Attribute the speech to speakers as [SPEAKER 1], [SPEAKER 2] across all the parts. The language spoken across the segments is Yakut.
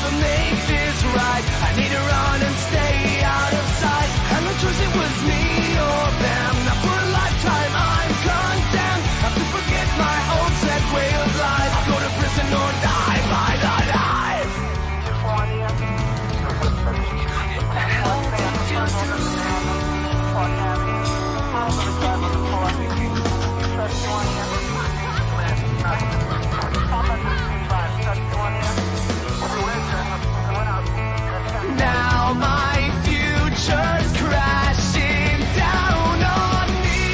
[SPEAKER 1] never make this right. I need to run and stay out of sight. Had no choice, it was me or them. Now for a lifetime I'm condemned. Have to forget my old set way of life. I'll go to prison or die by the knife. What the hell did you do? Now my future's crashing down on me.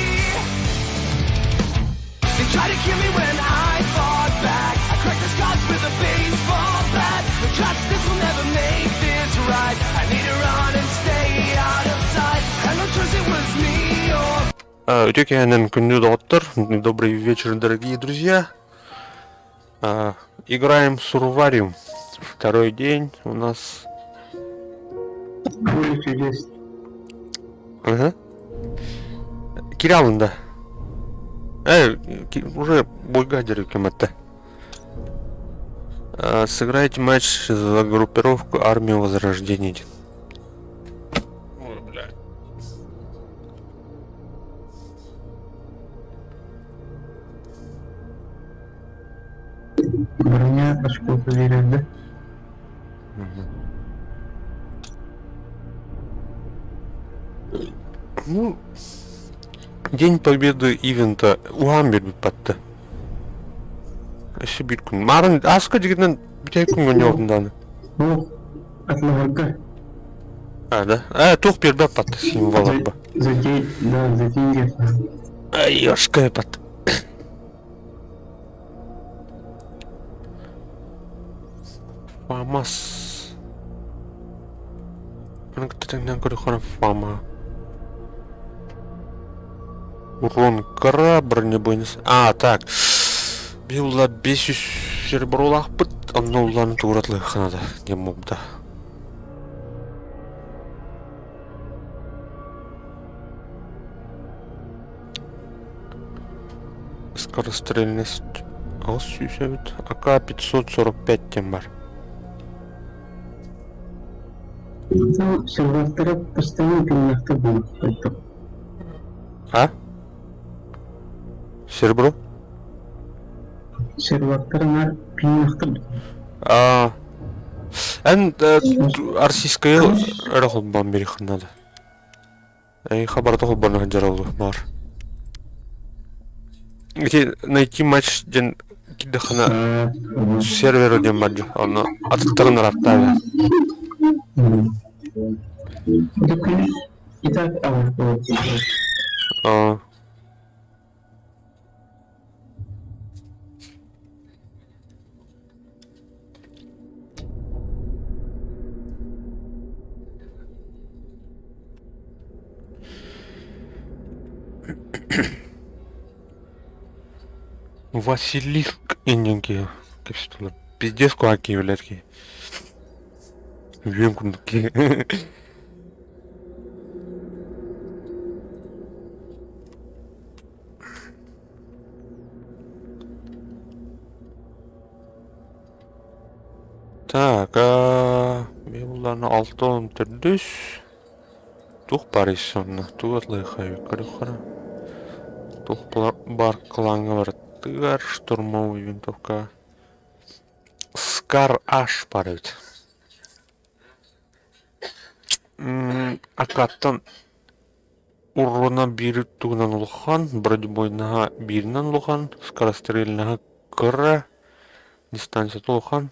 [SPEAKER 1] They tried to kill me when I fought back. I cracked the skies with a baseball bat. No justice will never make this right. I need to run and stay out of sight. Had no choice, it was me or
[SPEAKER 2] Үтүө киэһэнэн күндү доҕоттор, добрый вечер, дорогие друзья. Играем в Сурвариум. Второй день у нас.
[SPEAKER 3] Поле чудес.
[SPEAKER 2] Ага. Киралын да. Уже бойга кем это. Сыграйте матч за группировку Армию Возрождения. Ой, блядь.
[SPEAKER 3] Броня очков уверен, да?
[SPEAKER 2] Ну, День Победы ивента уһаан биэрбит батта. Өссө биир күн. Маарын ааска дьигинэн бүтэй күҥҥэ ньоотун даҕаны.
[SPEAKER 3] Ну, атлаһарга.
[SPEAKER 2] А, да? А, туох биэрбэт батта символларба.
[SPEAKER 3] За день, да, за деньги.
[SPEAKER 2] Ай, ёшкая батта. Фамас. Маны кытта тэҥнээн көрүөххэ Фама. Урон кыра, бронебойность. А, так. Биыл 500 серебролаахпыт, онно улаан туоратлыахха наада диэн буолбута. Скорострельность 800 эбит. АК-545 диэн бар.
[SPEAKER 3] Ну, сервактара постоянно пиннахта буолуохтаах.
[SPEAKER 2] А? Серебро?
[SPEAKER 3] Сервактара наар пиннахта
[SPEAKER 2] А, эн российская эрэ холбоон биэриэххин наада. Эйиэхэ барыта холбоно сылдьар ол баар. Ити найти матч диэн киирдэххинэ сервера диэн бар дьэ, онно атыттарын араптаабыт.
[SPEAKER 3] И так
[SPEAKER 2] Аа. Василиск иннин киһи кэпсэтэллэр. Пиздец куһаҕан киһилэр киһи. Үөн курдук киһи. Так, булларны 6 14 туох баар сонно тугу атлыаххай көрүөххэ туох бар клаҥҥа барыттыгар штурмовой винтовка Скар H баар эбит. Акаттан Уруна биир тугунан улахан, бронебойнаһа бииринэн улахан, скорострельнаһа кыра, дистанцията улахан,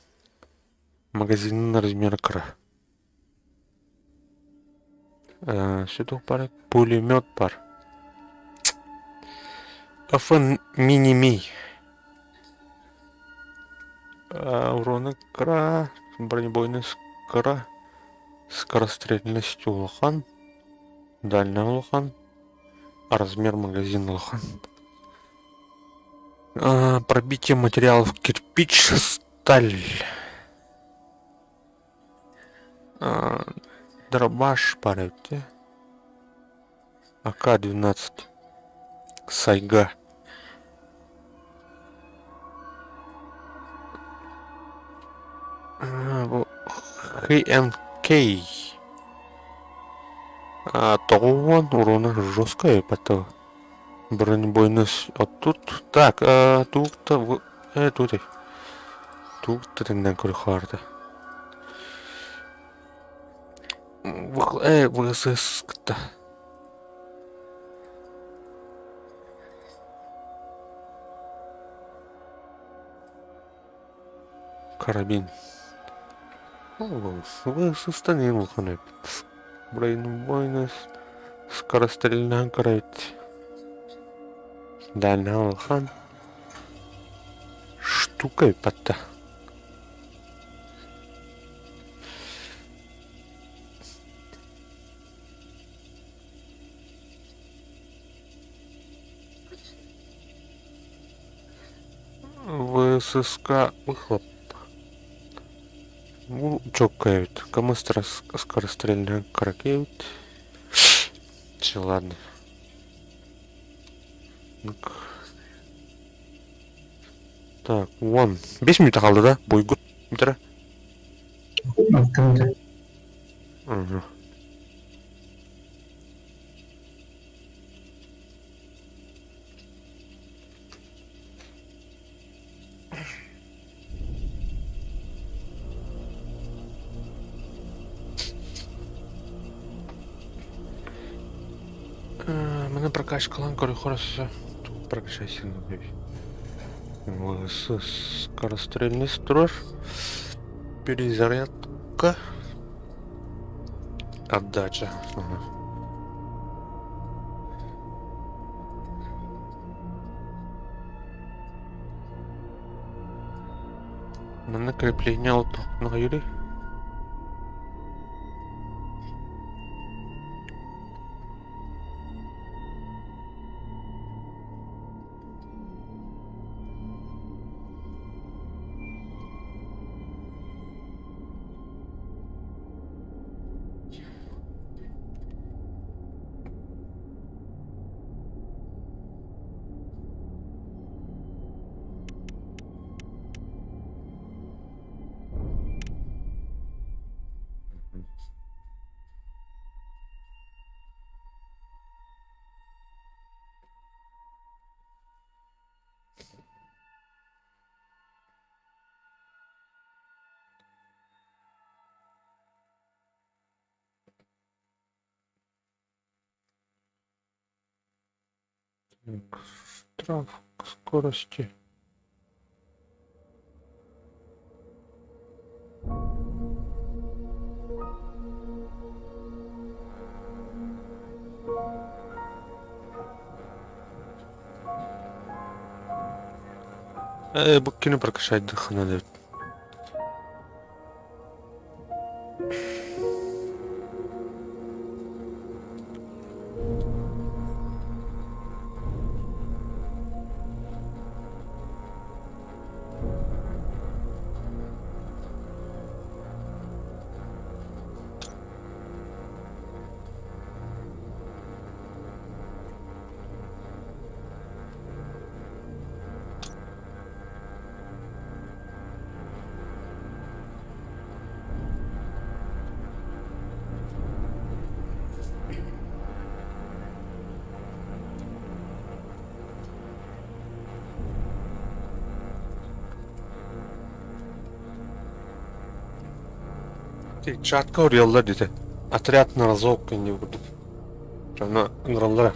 [SPEAKER 2] магазинын размера кыра. Сүтүк бар, пулемет бар. ФН мини-ми. Урона кыра, бронебойность кыра, скорострельность улахан. Дальний улахан, размер магазина улахан. Пробитие материалов кирпич, сталь. Дробаш баар эбит дии. АК-12. Сайга. Бу КНК. 90 урона жесткая потом. Бронебойность тут. Так, тут тут тут теннен көрөхаарда. ВСС кытта. Карабин. ВСС-тан ең улахан эбит. Бронебойность скорострельнаһан көрөбүт. Дальний улахан штука эбит ВССК выхлоп. Бу чокка эбит. Кому скорострельная каракевит. Все, ладно. Так, вон. 5 минут қалды да? Буйгут. Бүтәрә.
[SPEAKER 3] Алтынчы.
[SPEAKER 2] Угу. Менә прокачкалан көрү Прокачайся Скорострельный строй. Перезарядка. Отдача. Ага. На крепление на Юрий. Так, штраф к скорости. Бу кини прокачать надо. Чатка уруйаллар диэтэ. Отряд на разок не курдук. Аны ыҥыраллара.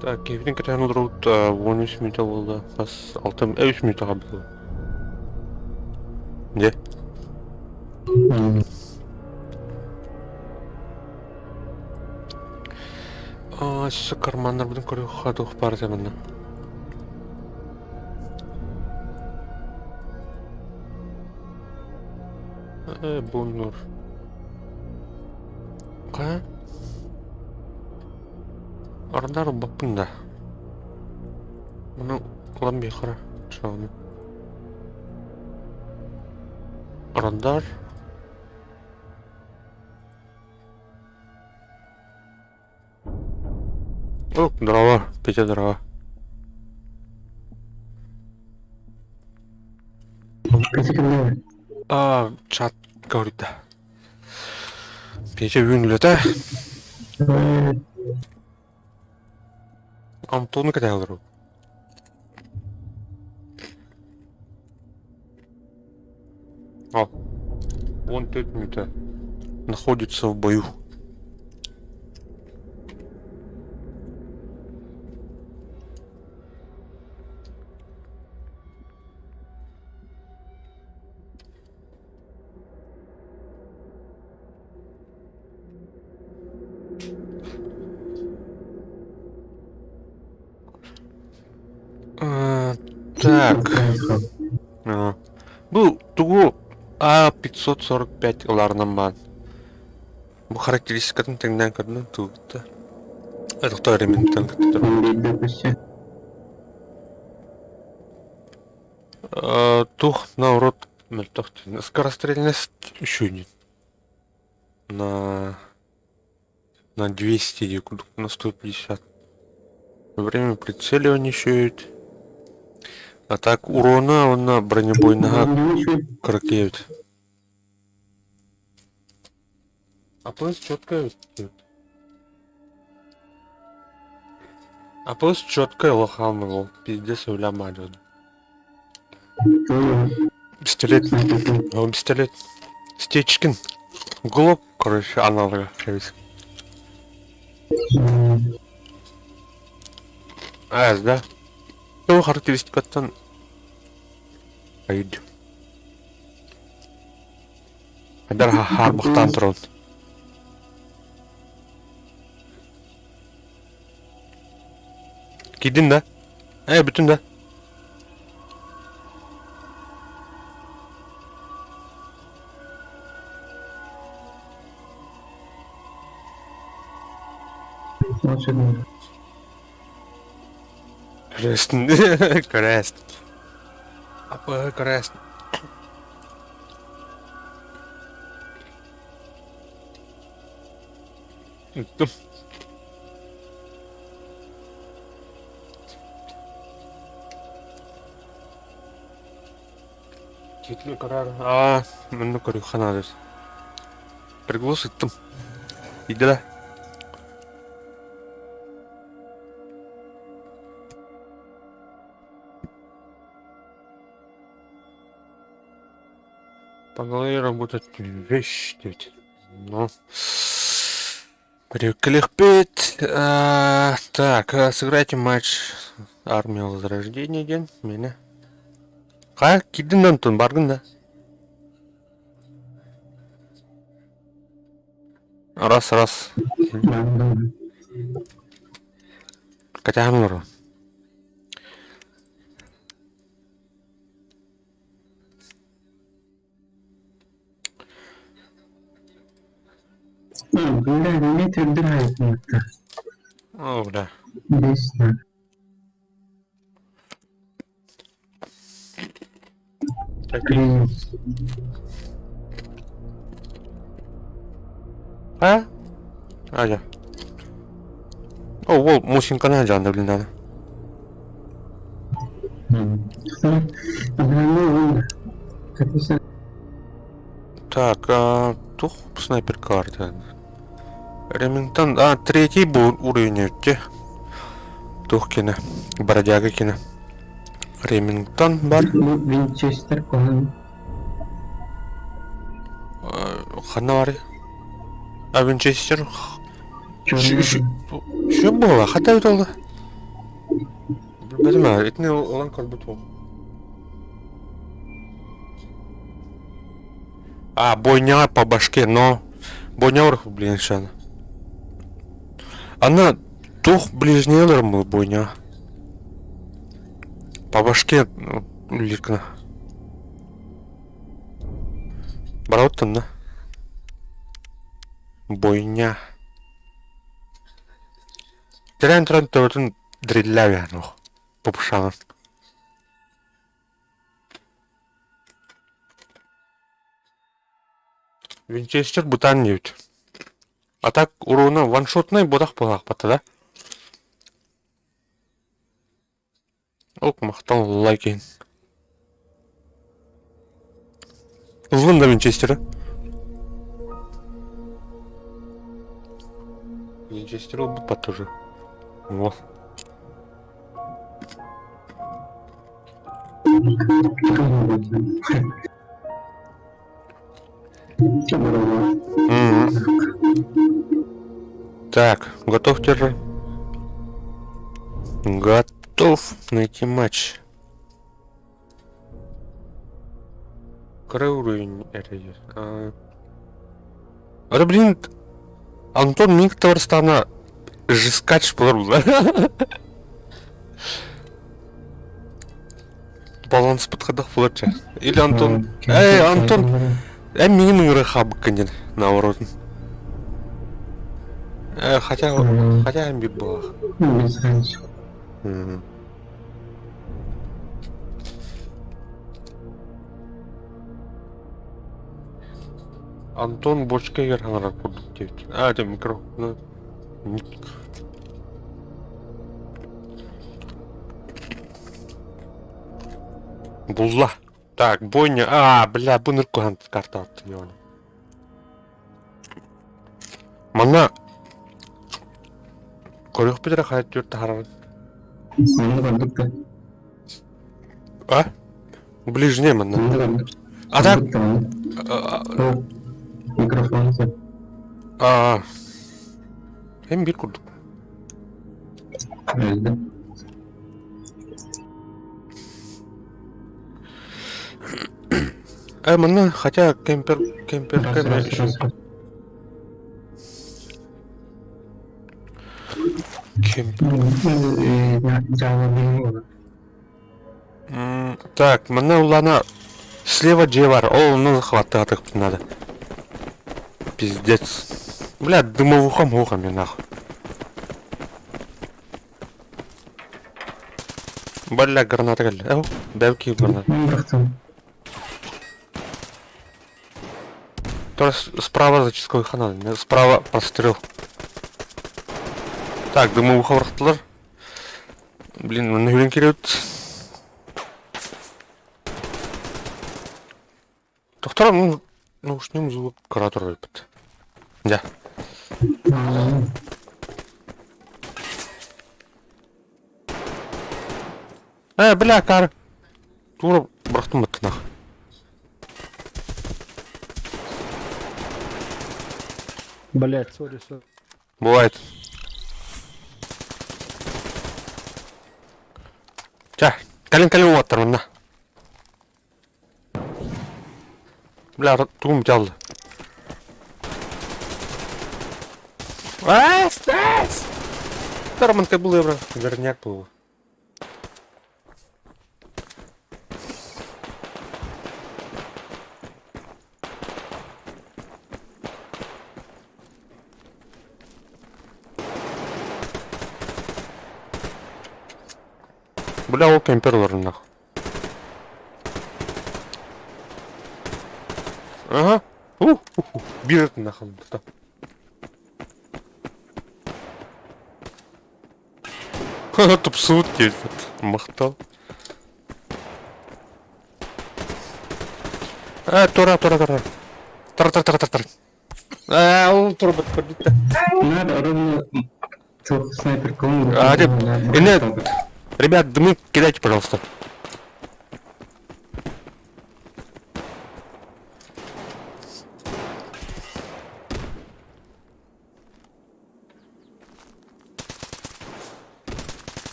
[SPEAKER 2] Так, киһибитин кэтэһэн олоробут 13 мүнүүтэ буолла. Хас 6 3 мүнүүтэ хаалбыт. Дьэ. Өссө карманнарбытын көрүөххэ туох баар этэ манна. Бу нур. Хайа? Ардар ылбаппын да. Маны ылан биэххэ чону. Радар. О, здорово, Петя, здорово.
[SPEAKER 3] Петя
[SPEAKER 2] А, чат говорит, да. Петя бүгүн үлэтэ. Антону кэтэһэ олору. О, 14 минута. Находится в бою. Так. Бу тугу А545 ыларынан баан. Бу характеристикатын тэҥнээн көрдүм тугутта. Тохтоо эрэ минуттан кытта. Тух наоборот мөлтөх скорострельность үчүгэй на на 200 дии курдук на 150 время прицеливания үчүгэй а так урона уонна бронебойнаһа кыракый эбит АПС четко эбит АПС четко улахан ол пиздец өлө Пистолет. Ол пистолет. Стечкин. Глок, короче, аналога. АС, да? Ол характеристикаттан айд. Хайдар хаарбахтаан туран. Киирдин да? Ээ, бүтүн да? Көрөөстүн. Көрөөстүн. Апа көрөөстүн. Ыттым. Киһитин көрөр аа манна көрүөххэ наада Приглас ыттым. Иди да. По голове работать вещь диэбит. Ну, Привыкли Так, сыграйте матч Армия Возрождения диэн миэнэ. Хайа, киирдин да Антон, баргын да? Раз, раз. Кэтэһэн олорон.
[SPEAKER 3] Бля, не түрдүр
[SPEAKER 2] О, бля. А? А, О, ол мусинканы жанды билинады. Так, а, тух снайпер карта. Ремингтон, а, третий был уровень өттө. Тух кини, бродяга кини. Ремингтон бар.
[SPEAKER 3] Винчестер куһан.
[SPEAKER 2] Ханна бар? А Винчестер Что было? Хата өтөлді. Билбэтим ээ, итини ылан көрбүт ол. А, бойня по башке, но... Бойня блин, шан. Она тух ближнелер был бойня. По башке лиркна. Барауттан, да? Бойня. Тирэн туран төбөтүн дриллээбээн попушаҕын. Винчестер бытаан диэбит. А так урууна ваншотнай бодах буолаахпата да. Ок, махтал лайкин. Ыллын да Винчестера. Винчестер ылбыт тоже. Во. Так, готов держи. Готов найти матч. Кыра уровень эрэ. А, это, блин, Антон Микторстана жескач буолар Баланс подходах буолар Или Антон... Эй, Антон, эн миигин ыҥыры хаабыккын диэн, наоборот. Хотя, хотя эн биир буолах. Антон бочка егер хаҥарар курдук диэбит. А, это микро. Булла. Так, бойня. А, бля, бу ныркуһан карта аттын Манна көрүөхпүт эрэ хайа түөрт таһаарарын.
[SPEAKER 3] Манна курдук да.
[SPEAKER 2] А? Ближне манна.
[SPEAKER 3] Манна курдук.
[SPEAKER 2] А так...
[SPEAKER 3] Микрофон
[SPEAKER 2] А, Hem bir курдук.
[SPEAKER 3] Өлдү.
[SPEAKER 2] Манна хотя кемпер кемпер
[SPEAKER 3] Раз, раз, раз.
[SPEAKER 2] Кемпер.
[SPEAKER 3] Жаала
[SPEAKER 2] Так, манна улана слева дьиэ бар, ол онно захваттаатык надо. Пиздец. Бля, дымовухам ухам я нахуй. Бля, граната кэллэ. Эу, бэвки граната. Тоже справа зачистковый хана, справа прострел. Так, дымовуха бырахтылар. Блин, манна хүрэн кириэбит. Тохтор, ну, ну уж нем звук кратер өлбүт. Дьэ. Бля, кар. Тура бырахтым баттынах.
[SPEAKER 4] Блять, сори, сори.
[SPEAKER 2] Бывает. Чэ, кэлин-кэлин уоттар манна. Бля, тугум дьалла. Ас, ас! Романка был бра. Верняк был. Бля, ол кемпер нахуй. Ага. У, бежит нахуй. Тупсуут диэбит. Махтал. Э, тура, тура, тура. Тура, тура, тура, тура. Э, ол турбут көрдүттэ.
[SPEAKER 3] Надо ровно снайпер
[SPEAKER 2] А, Ине, ребят, дымы кидайте, пожалуйста.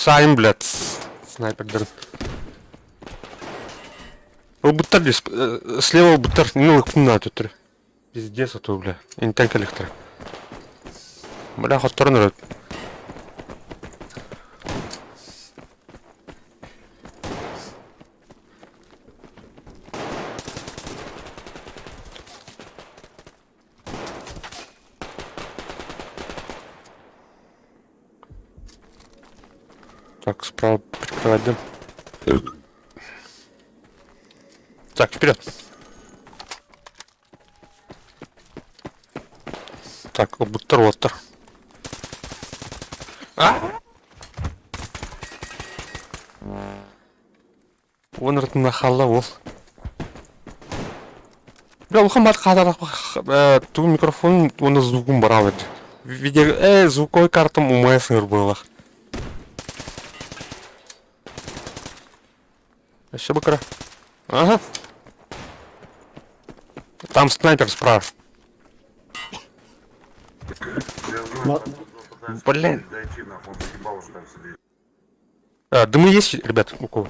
[SPEAKER 2] Сайм, блядь, снайпердер. Ылбыттар дии, слева ылбыттар, ну ыкпын төттөрү. Пиздец а то, бля, интен кэлиэхтэрэ. Бля, хотторон өрөт. Так, справа прикрывать дым. Так, вперед. Так, буттар уоттар. А? Уон хаалла ол. Бля, улахан баар хаатарах ту микрофон уонна звугум бараабыт. Видео звуковой картам умайа сыҥыр буоллах. Еще бы кыра. Ага. Там снайпер справа.
[SPEAKER 5] Я знаю, там пытается
[SPEAKER 2] Блин.
[SPEAKER 5] дойти, нахуй, он заебал уже там сидеть.
[SPEAKER 2] А, дымы есть, ребят, у кого?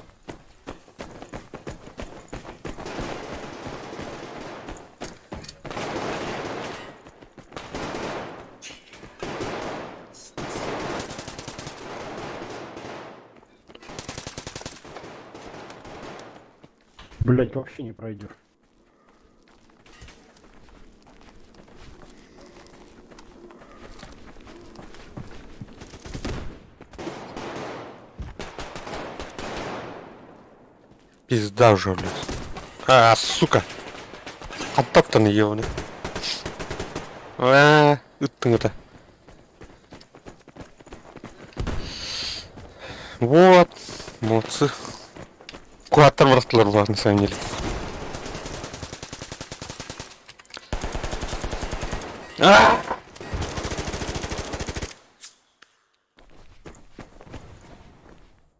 [SPEAKER 4] Блять, вообще не пройдешь.
[SPEAKER 2] Пизда уже, блядь. А, сука. Оттоптанный ебаный. А, ыттың это. Вот, молодцы. Куаттар бырахтылар булар на самом деле. А!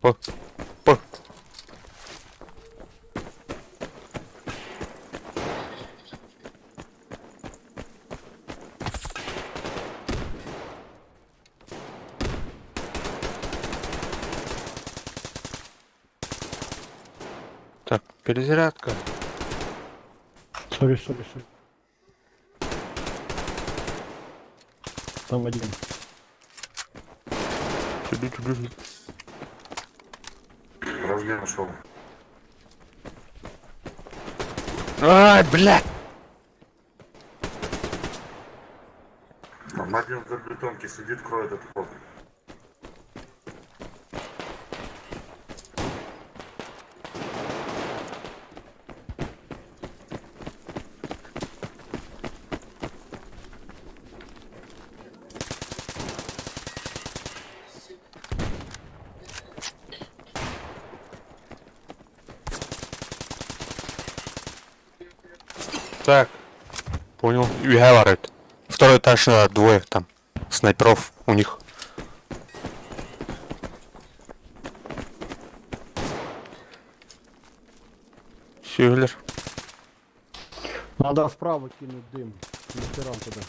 [SPEAKER 2] По. По. Так, перезарядка.
[SPEAKER 4] Sorry, sorry, sorry. Там один.
[SPEAKER 5] Размен нашел.
[SPEAKER 2] Ай, блядь!
[SPEAKER 5] Там один в бетонке сидит, кроет этот ход.
[SPEAKER 2] Так. Понял. Говорит. Второй этаж двое там. Снайперов у них. Сюллер.
[SPEAKER 4] Надо справа кинуть дым. Нахерам туда.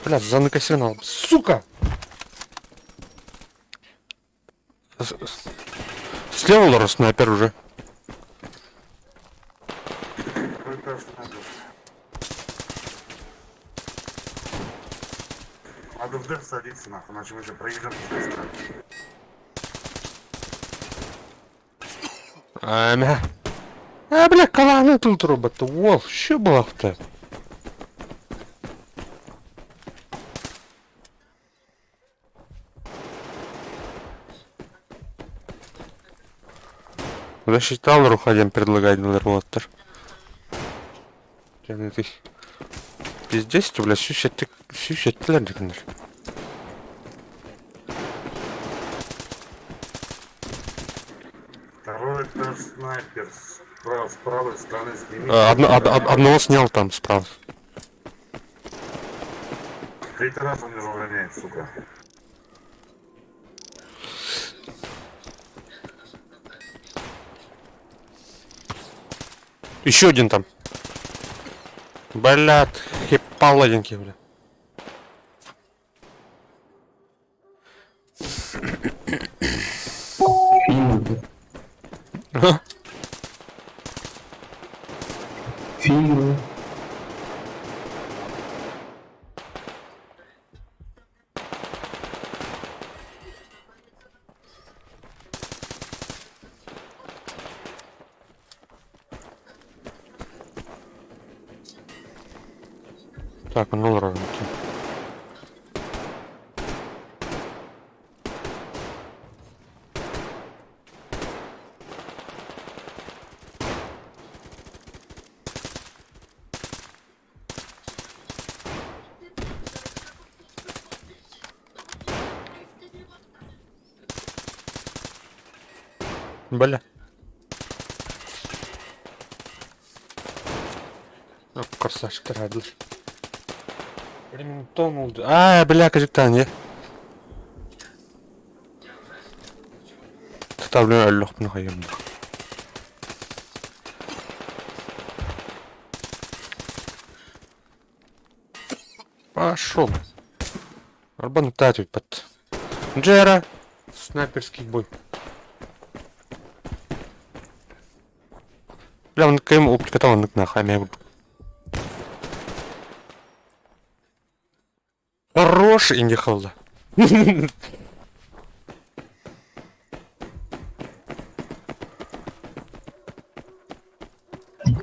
[SPEAKER 2] Бля, заныкай сигнал. Сука! Слева Лора снайпер уже.
[SPEAKER 5] Второй этаж надо. Надо в дым садиться, нахуй, иначе мы же проедем пиздец.
[SPEAKER 2] Ама. А, бля, каланы тут робот. Вол, что было-то? Засчитал руходем предлагать на роботтер. Ты пиздец, бля, сүүс дегеннэр.
[SPEAKER 5] Второй этаж снайпер с правой стороны сними.
[SPEAKER 2] Одного снял там справа.
[SPEAKER 5] Третий раз он уже гоняет, сука.
[SPEAKER 2] Еще один там. Блядь, хипаладенький, бля.
[SPEAKER 3] Фильм был.
[SPEAKER 2] Ага.
[SPEAKER 3] Фильм был.
[SPEAKER 2] Так, ну ровненький. Бля. Красавчиктар хадылар. Ремингтон oldu. Аа, бля, кажыктан я. Тутаблын өллөхпүн хайым. Пошел. Арбан под. Джера. Снайперский бой. Бля, он кем оптика он нахай меня. Хорош инди халда.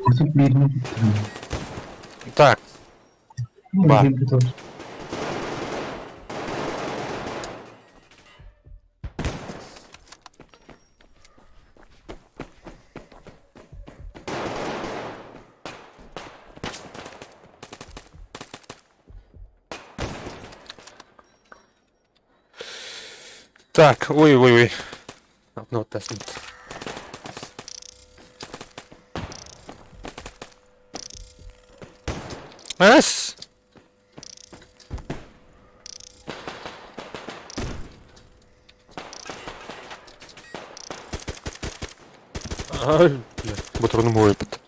[SPEAKER 3] Курсук биирин туттаран.
[SPEAKER 2] Так, Бар. Так, ой-ой-ой. Одно теснет. Эс! Ай, бля, Батроным опыт.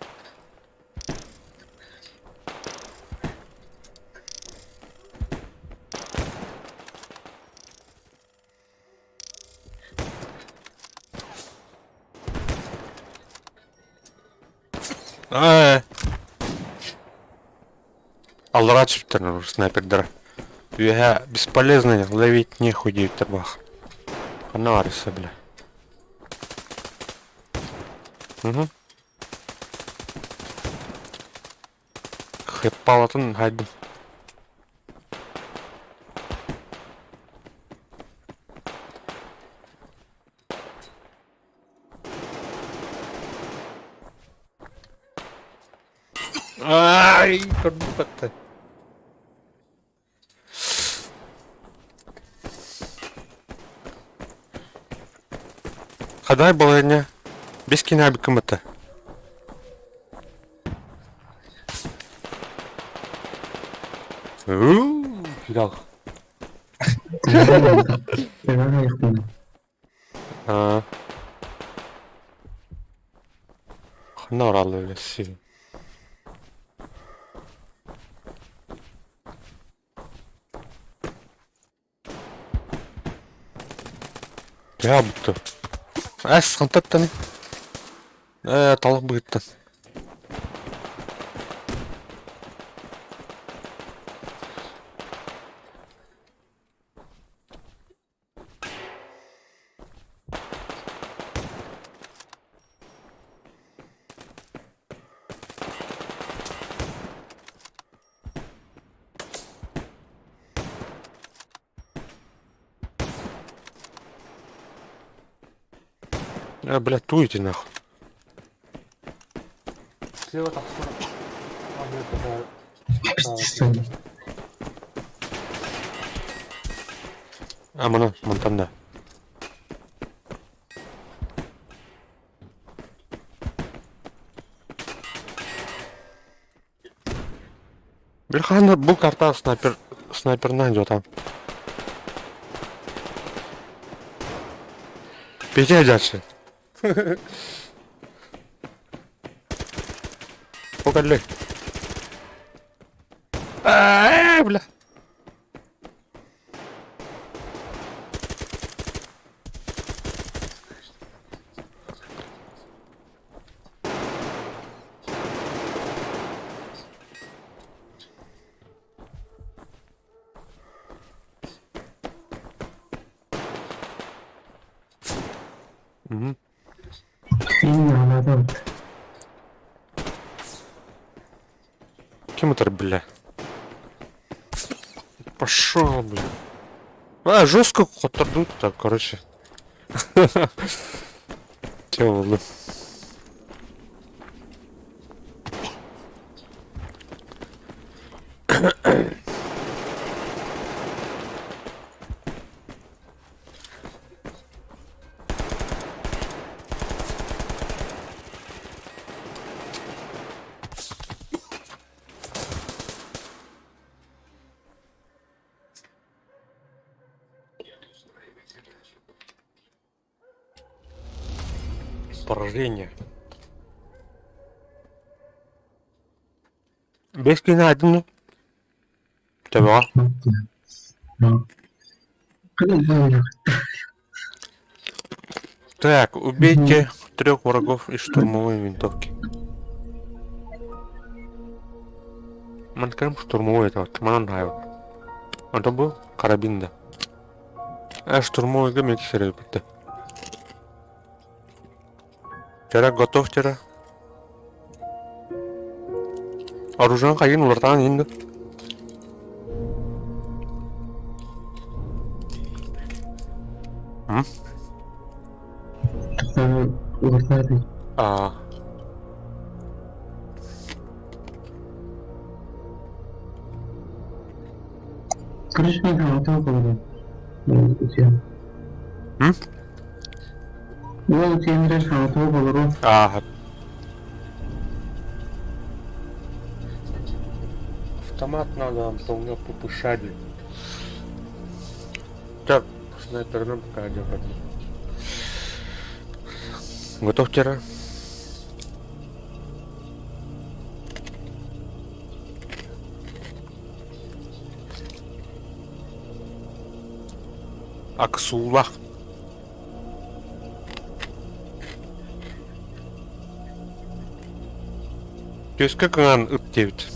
[SPEAKER 2] Аа. Аллара түспүттэр снайпердара. Үөһэ бесполезно ловить нехуй диэбиттэр бах. Ханна барыса бля. Угу. Хэппалатын хайдым. Ай, көрбүт Хадай балыгня. Бес кинәби кымыты. Финал. Ханна ораллы өлөсси. Дьэ бутту. Эс хантаттан ээ талах быһыттан. А, блядь, туете нахуй. Слева так, А, нет, это... А, мана, мантан да. Бирхан бу карта снайпер снайперынан там. Петя дальше. Покажи. А, бля. Мгм. Кем это, бля? Пошел, бля. А, жестко хоттордут так, короче. Чего, Поражение. Бэс киһини аайдым да? Төбөҕө. Так, убейте трех врагов из штурмовой винтовки. Манкам штурмовой это вот, манан нравится. Это был карабин, да. А штурмовой гамек серебряный. Вчера готов вчера. Оружиен хайын улартаан иһин да. М?
[SPEAKER 3] Улартаан
[SPEAKER 2] А.
[SPEAKER 3] Короче, мен хаҥатан холобун.
[SPEAKER 2] М?
[SPEAKER 3] Уол утуйан хаҥатан олору.
[SPEAKER 2] Аа. Автомат надо, Антон, ППШ. Так, снайперным пока держать. Готов вчера? Аксулах. Түөскэ кыҥаан ыт диэбит.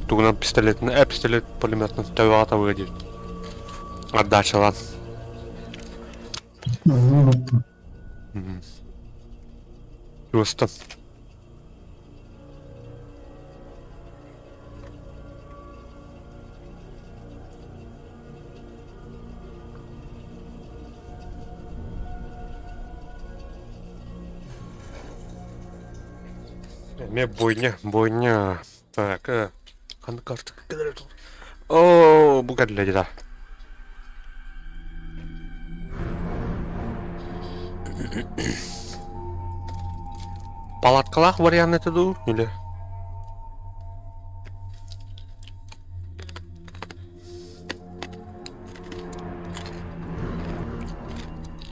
[SPEAKER 2] Тугунан пистолетын, пистолет пулеметын төбөҕө табыга диэбит. Отдачалаан. Чугастан. Эмиэ бойня, бойня. Так, ханнык карта Оо, бу кэллэ да. Палаткалаах вариант это дуу или?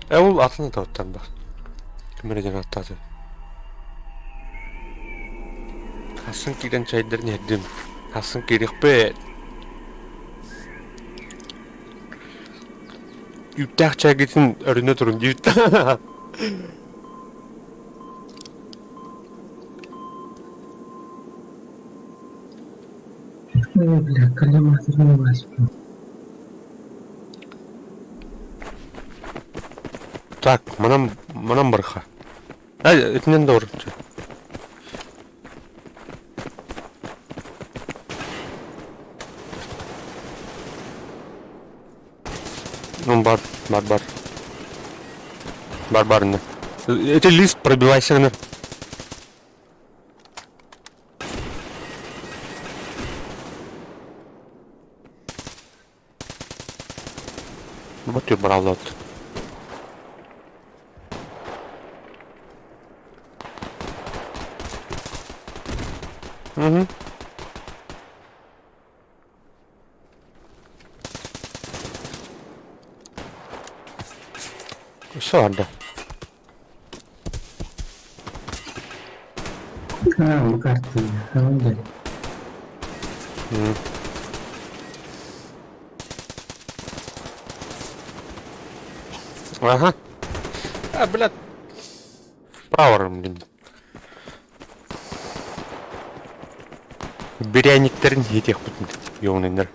[SPEAKER 2] Э ол атын да бар. Ким эрэ диэн ааттааты. Хасын киирэн чайдарын иһэрдим. Хасын киириэхпит. Үүттээх чайгытын өрүнэ турун диэбит.
[SPEAKER 3] Ой, бля, коллиматор не возьму.
[SPEAKER 2] Так, манан манан барха. Ай, итинэн да орчу. Ну, бар, бар, бар. Бар, бар, не. Эти лист пробивайся на. Вот и брал вот. Угу. Все, да.
[SPEAKER 3] А, у карты. А, да.
[SPEAKER 2] Ага. А, блядь. Вправо, блин. Бирианниктэрин иһитиэхпит ёнэннэр.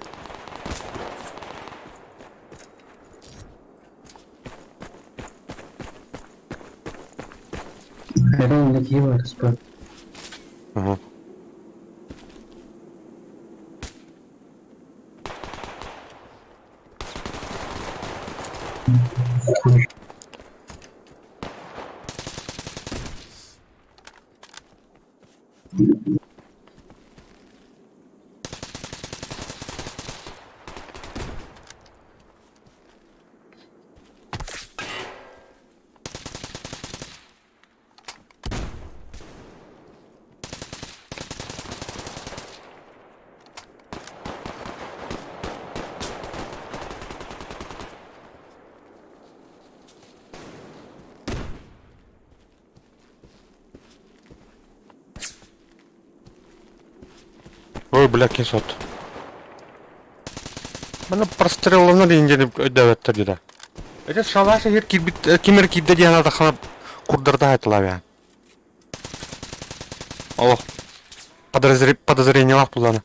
[SPEAKER 3] Реально киһи спа.
[SPEAKER 2] Ага. Ой, бля, кисот. Маны прострелланар диэн өйдөөбөттөр дии да. Эти шалаш иһир киирбит ким эрэ киирдэ диэн атахана курдарда айтылар я. Олох подозрениелаах булланы.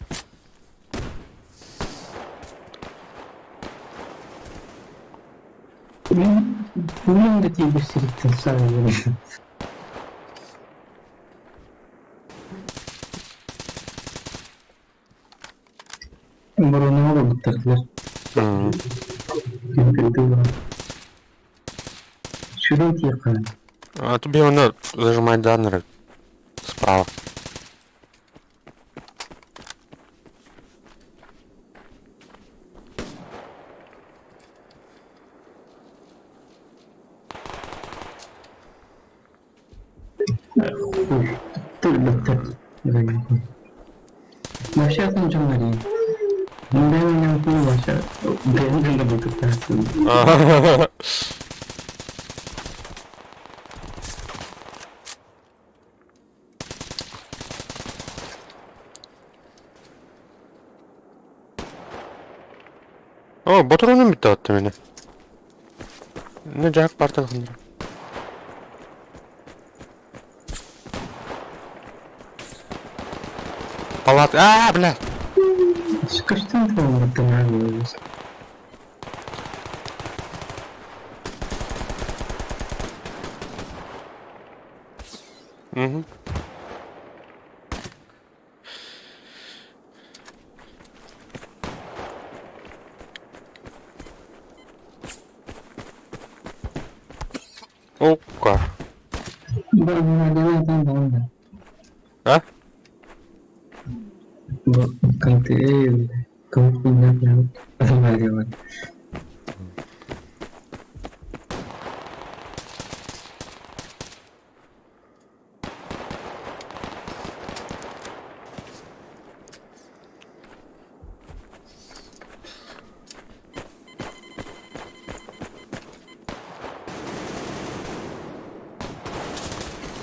[SPEAKER 3] Мин да тиийбит сириттэн саҕалыыр. Оборонаҕа олорбуттар Сүрүн тиэххэ
[SPEAKER 2] А тебе оны зажимать даннеры справа.
[SPEAKER 3] Тылбыттар. Вообще атын дьоннор Бэйэм бэйэм да бултуктаахпын.
[SPEAKER 2] О, ботуруонум бүттэ атты мени. Не жаак бартан хындыра. Палат... А, бля!
[SPEAKER 3] Көстөн туолбуттан
[SPEAKER 2] Угу. Опа. А?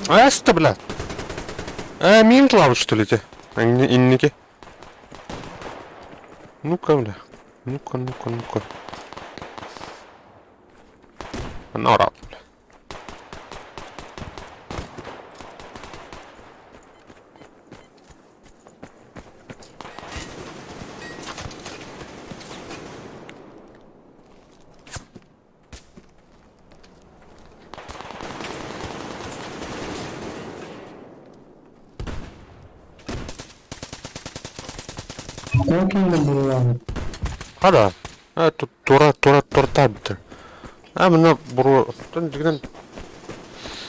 [SPEAKER 2] Эста, бля. Э, мин лавы, что ли, те? Инники. Ну-ка, бля. Ну-ка, ну-ка, ну-ка. Нора, бля. Хада. А, тут тура, тура, торта битер. А, мына буру... Дигнен...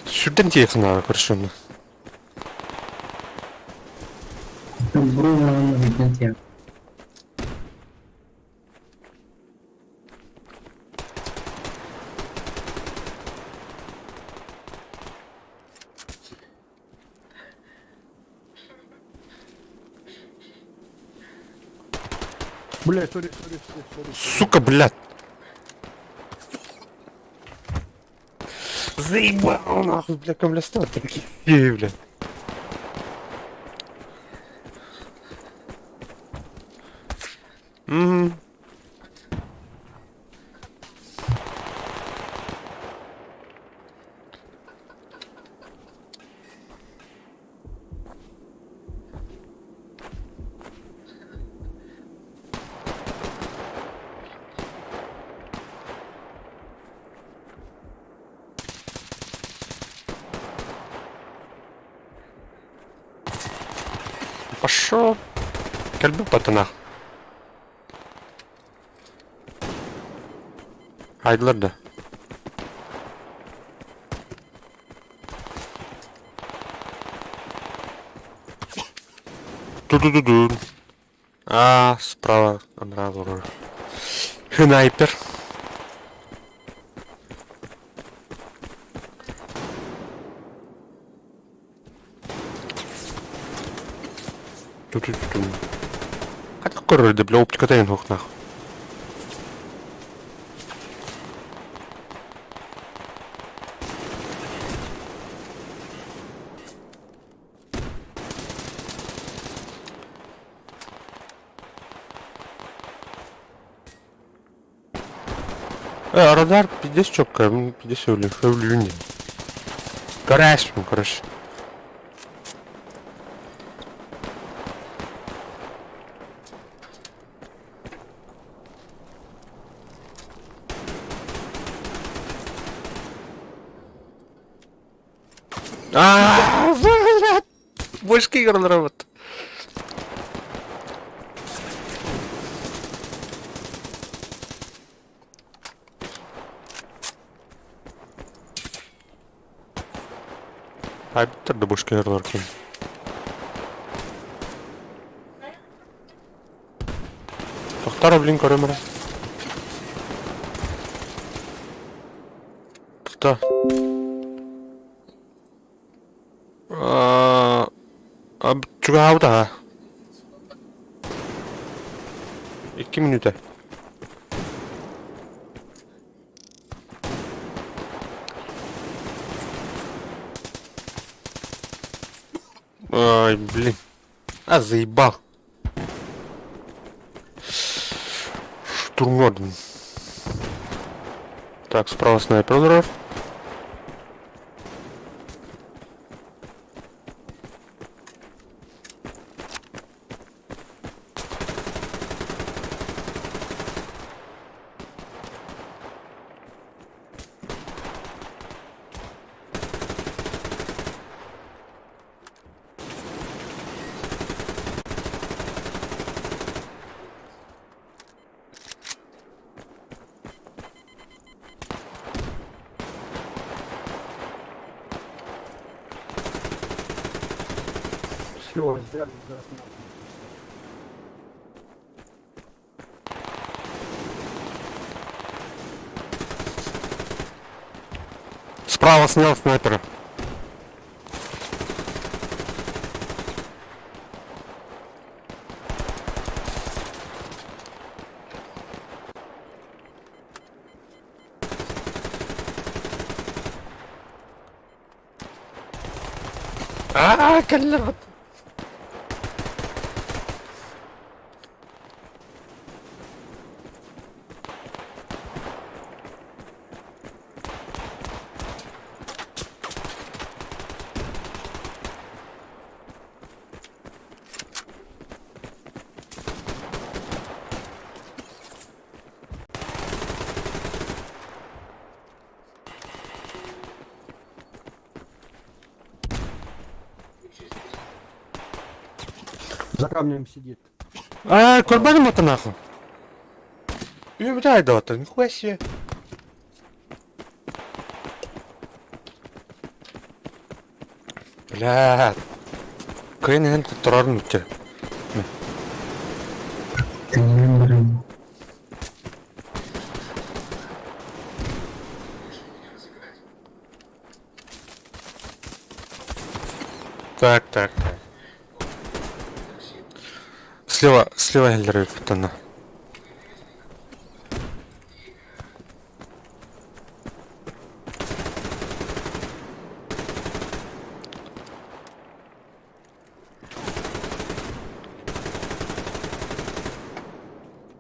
[SPEAKER 2] Сүрден тиехна, көршөмү.
[SPEAKER 4] Бля, сори, сори, сори, сори.
[SPEAKER 2] Сука, блядь. Заебал нахуй, бля, комлястал такие, бля. Угу. Пошел. Кэлбит батанах. Хайдылар да. Ту-ду-ду-ду. А, справа анраа Снайпер. Ту-ту-ту. Хата көрөрдө, бля, оптиката ен хох нахуй. Радар пиздец чётко, пиздец өлүүн диэн. Көрөөспүн, короче. А, блядь! Бошки работа. Айбыттар да бошки ким. Тохтара, блин, көрөм эрэ. Тохто. Чугаһаабыт аһа. Икки мүнүүтэ. Ай, блин. А, заебал. Штурмоден. Так, справа снайпер ударов.
[SPEAKER 4] Все, взяли за основу.
[SPEAKER 2] Справа снял снайпера. А, кэллэ.
[SPEAKER 4] За камнем сидит.
[SPEAKER 2] А, көрбөтүм это нахуй. Үбүтэй да нихуя себе. Бля. Кыйын иһэн туттарарын үтте.
[SPEAKER 3] Төннөн баран.
[SPEAKER 2] Так, так, так. Слева, слева Хеллер туттанна.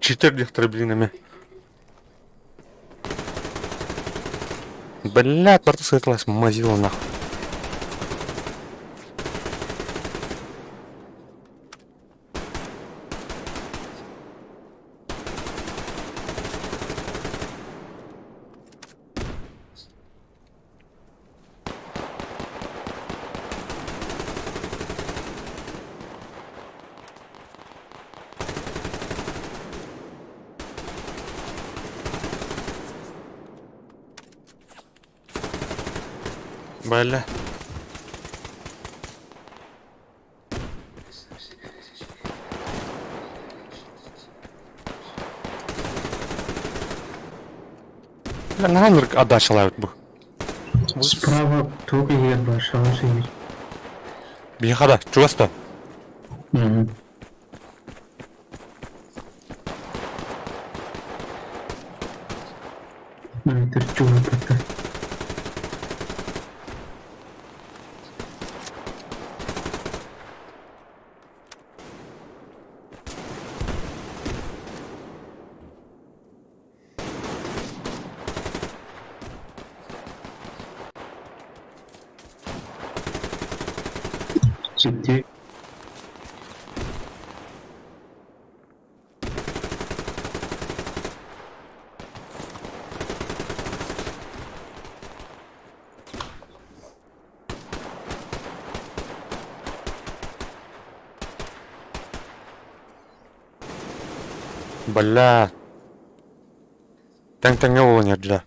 [SPEAKER 2] Читер диэхтэрэ блин эмэ. Блядь, барыта сытылас мазила нахуй. Бля. Бля, наһаа отдачалаабыт бу.
[SPEAKER 3] Справа туох иһигэр баар, шалаш иһигэр.
[SPEAKER 2] Биһиэхэ да, чугас да.
[SPEAKER 3] Мгм. Снайпер чугас Чиптик.
[SPEAKER 2] Бля. Тэҥ-тэҥҥэ буолан иһэрдилэр.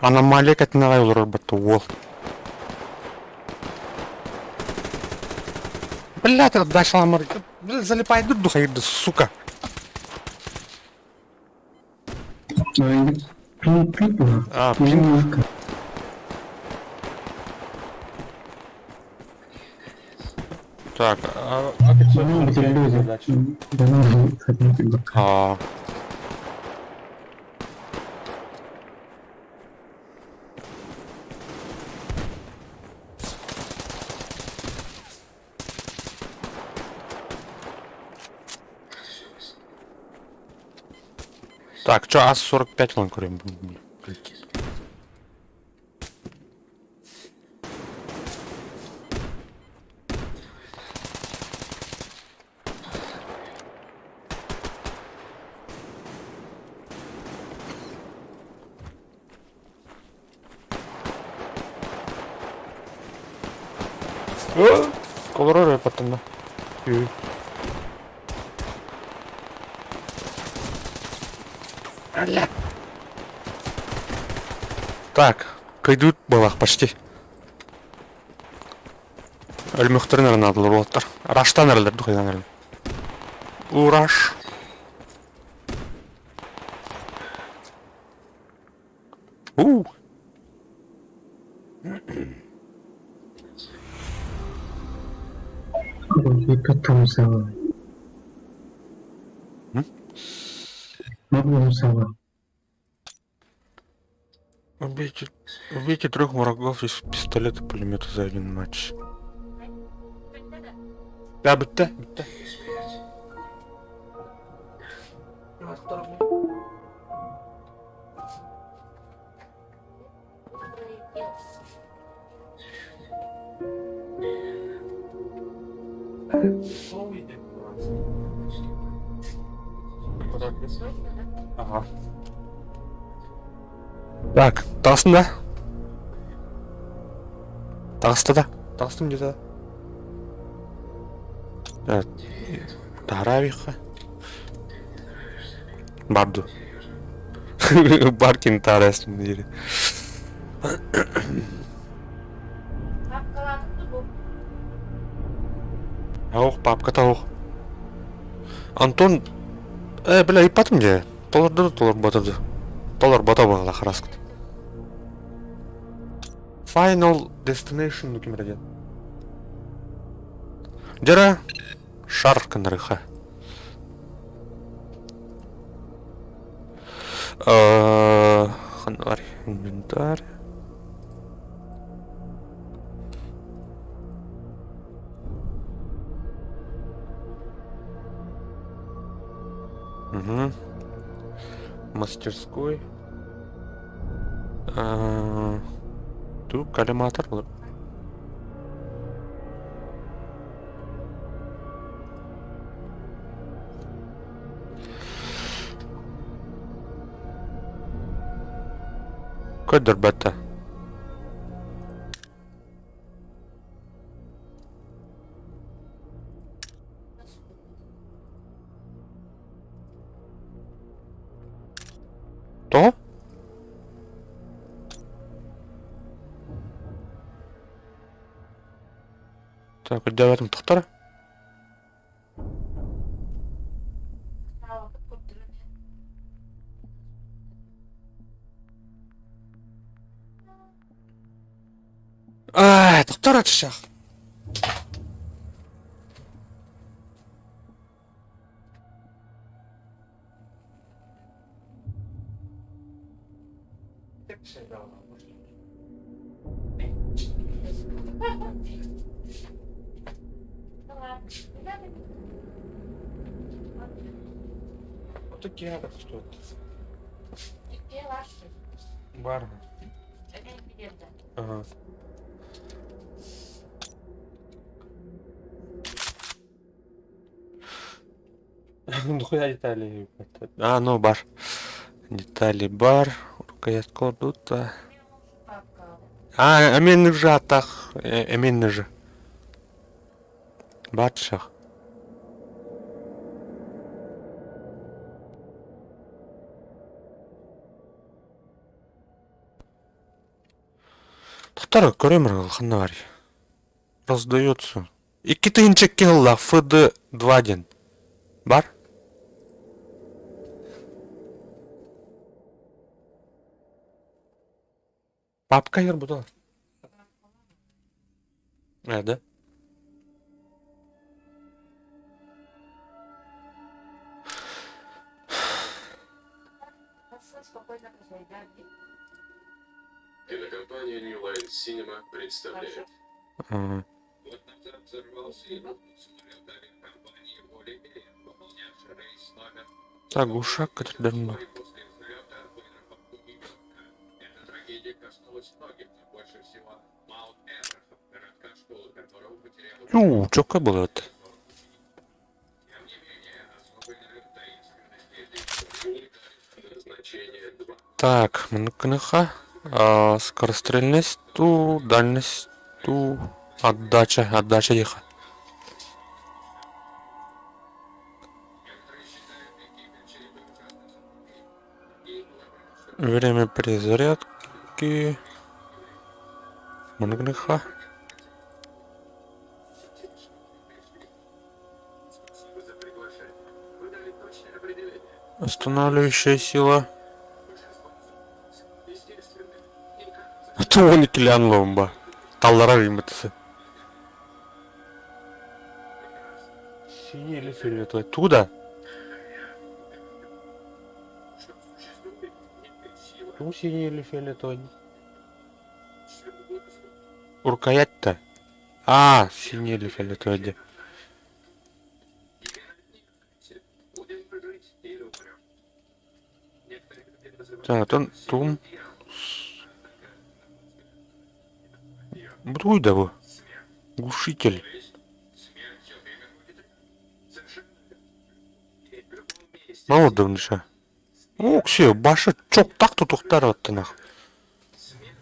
[SPEAKER 2] Аномалия кэтин аҕай олорор батта уол. Блядь, отдачаламар. Залипай дурдуха сука. А, пинг. Так, а, а, Так, чё, АС-45 лан көрөм. Колорор паттанна. Так, кыйдыыт буолах почти. Өлмөхтөрүн эрэ уолаттар. Раштан эрэлэр духайдан эрэлэр. Ураш. У. Убейте, убейте трех врагов из пистолета пулемета за один матч. Да, бүттэ, бүттэ. Ага. Так, таҕыстым да? Таҕыста да? Таҕыстым где-то. Таһараабихха. Бар дуу. Бар кини таарайсым диэри. Ох, папката ох. Антон, бля, ыйпатым дии. Толорду да толорбото да. Толорбото буолла хараскыт. Final Destination ким эрэ диэн. Дьара шар гыннарыха. Ханна инвентарь. Угу. Мастерской. Ту коллиматор был. Көрдөрбөттө. Тоҕо? Так, өйдөөбөтүм тохтор. Аа, тохтор аччах. Бар. Ага. Нахуя детали? А, ну бар. Детали бар. Рукоятка ордута. А, эмиэн же атах. Эмиэн же. Батшах. Тохтор көрөм ханна бар. Раздается. Икки тыһыынча икки сыллаах ФД-2 диэн бар. Папка бута. Э, да?
[SPEAKER 6] Кинокомпания New Line Cinema представляет.
[SPEAKER 2] Ага.
[SPEAKER 6] Год назад взорвался и рухнул самолет авиакомпании Воли Air, выполнявший рейс номер
[SPEAKER 2] Так, ушак катырдырма.
[SPEAKER 6] вскоре после взлета в аэропорту Нью-Йорка. Эта трагедия коснулась многих, но больше всего Маунт Эбрахам, городка, школы которого потеряла
[SPEAKER 2] Тю, чокка было это.
[SPEAKER 6] Тем не менее, особый налет таинственности этой истории назначение 2.
[SPEAKER 2] Так, МНКНХ. А, скорострельность ту, дальность ту, отдача, отдача тихо.
[SPEAKER 6] Некоторые считают Египет чередой ужасных событий. Другие полагают, что
[SPEAKER 2] Время перезарядки. МНКНХ.
[SPEAKER 6] Спасибо за приглашение. Вы дали точное определение.
[SPEAKER 2] Останавливающая сила.
[SPEAKER 6] Большинство естественно, никак
[SPEAKER 2] Туон икилээн ломба. Таллара ыймытысы. Синий или фиолетовый? Туда?
[SPEAKER 6] что существует некая сила,
[SPEAKER 2] Ну, синий или фиолетовый?
[SPEAKER 6] свобода,
[SPEAKER 2] Рукоять-то? А, синий или фиолетовый где?
[SPEAKER 6] Теперь от них зависит, будем мы жить или умрем. Некоторые люди называют
[SPEAKER 2] Так, он
[SPEAKER 6] это силой
[SPEAKER 2] тум.
[SPEAKER 6] дьявола. Однако, на мой взгляд, ее
[SPEAKER 2] Буду его.
[SPEAKER 6] смерть.
[SPEAKER 2] Глушитель.
[SPEAKER 6] То есть смерть все время будет рядом. Совершенно верно. И в любом месте.
[SPEAKER 2] Мало давныша. Окси, башы чоктак тутуктар оттанах.
[SPEAKER 6] Смерть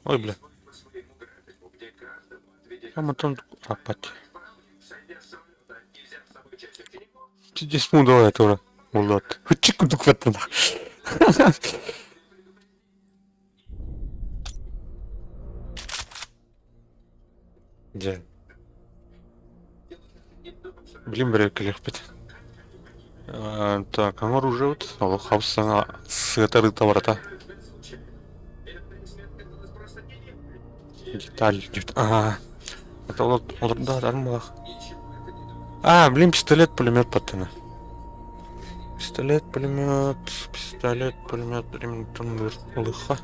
[SPEAKER 2] Ой, бля.
[SPEAKER 6] действует по своему графику, где каждому отведено
[SPEAKER 2] Там там апать.
[SPEAKER 6] Брауни, сойдя с самолета и взяв с собой часть учеников,
[SPEAKER 2] Чудес мудала тура. Улот. Чик дукваттанах. Дьэ. Блин, бирекелехпит. Так, оружие вот. Ол хапсана сытары барата. Деталь. А, это вот, вот, да, да, А, блин, пистолет, пулемет паттана. Пистолет, пулемет, пистолет, пулемет, Ремингтон, лыха.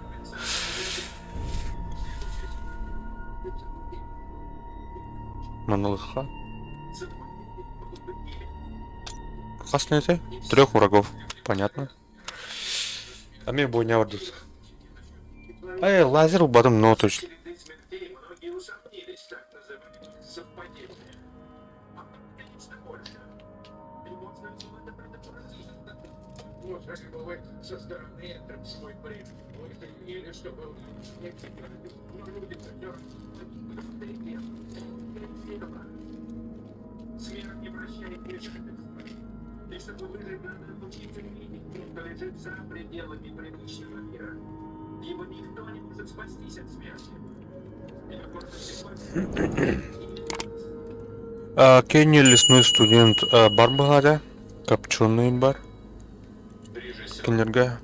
[SPEAKER 2] Монолыха. Классный это? Трех врагов. Понятно. А мне бойня вардут. Эй, лазер убадым, но точно.
[SPEAKER 6] Череды смертей многие усомнились в так называемых совпадениях. А конечно, больше. И можно было это предотвратить. Вот, если бы вы со стороны это свой бред, вы хотели, чтобы но люди Смерть не прощает вмешательства. И чтобы выжить, надо научиться видеть то, что лежит за пределами привычного мира. Ибо никто не может спастись от смерти. Ее можно призвать.
[SPEAKER 2] Кенни лесной студент бар быһаата, копченый бар. Кинилэргэ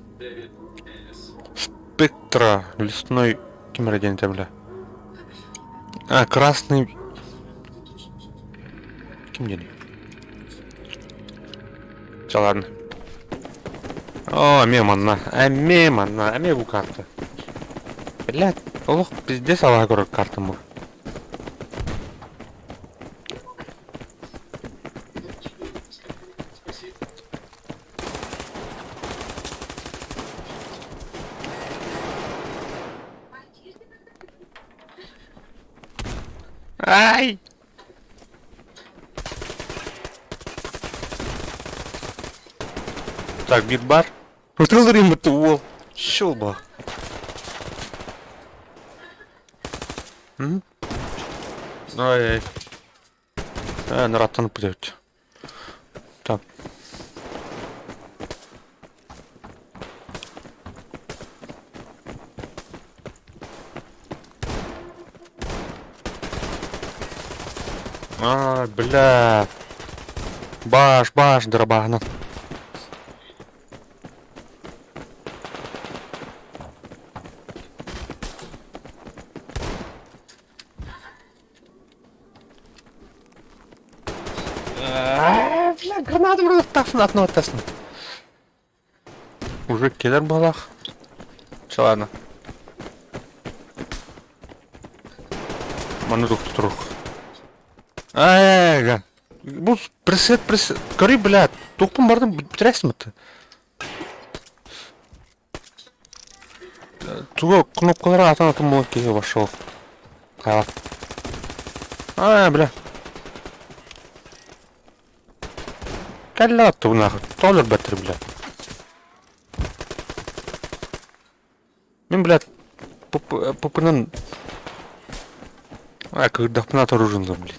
[SPEAKER 2] Спектра лесной ким эрэ диэн этэ бile. А, красный ким диэний? Чэ ладно. О, эмиэ манна, эмиэ манна, эмиэ бу карта. Блядь, олох пиздец алаһа көрөр картам бу. Ай! Так, биир бар. Ытыллар бытты уол. Шел ба. Ай, ай. Нараттан путают. Так. А, бля. Баш, баш, дробана. Бля, граната вроде тасны, тасны. Уже кэлэр буолах. Чэ ладно. Маны турух. Ай, Бу пресет, пресет. Көрүй, блядь. Туохпун бардым бүтэрээсим это. Тугу кнопкалара атын атын буолан киһи вошел. Хайа. А, бля. Кэллэ тугу нахуй. Тоҕо өлөрбөттөр, бля. Мин, блядь, пупынан... А, кырдахпына оружие блин.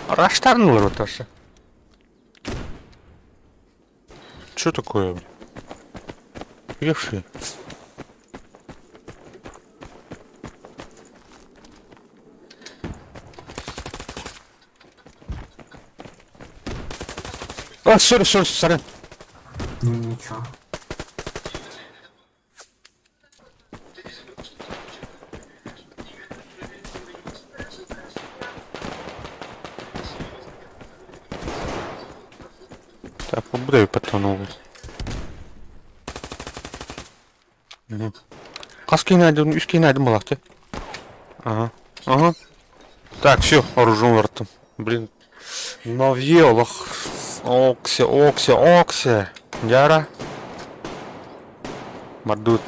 [SPEAKER 2] Раштарнулар вот Что такое, блин? Левши. А, сори, сори, сори.
[SPEAKER 3] Ну ничего.
[SPEAKER 2] Так, буду потонул. Хас киһини айдым, үс киһини айдым буолаахтыы. Ага. Ага. Так, все, оружие уларыттым. Блин, новье олох. Окси, окси, окси. Дьара. Мордут.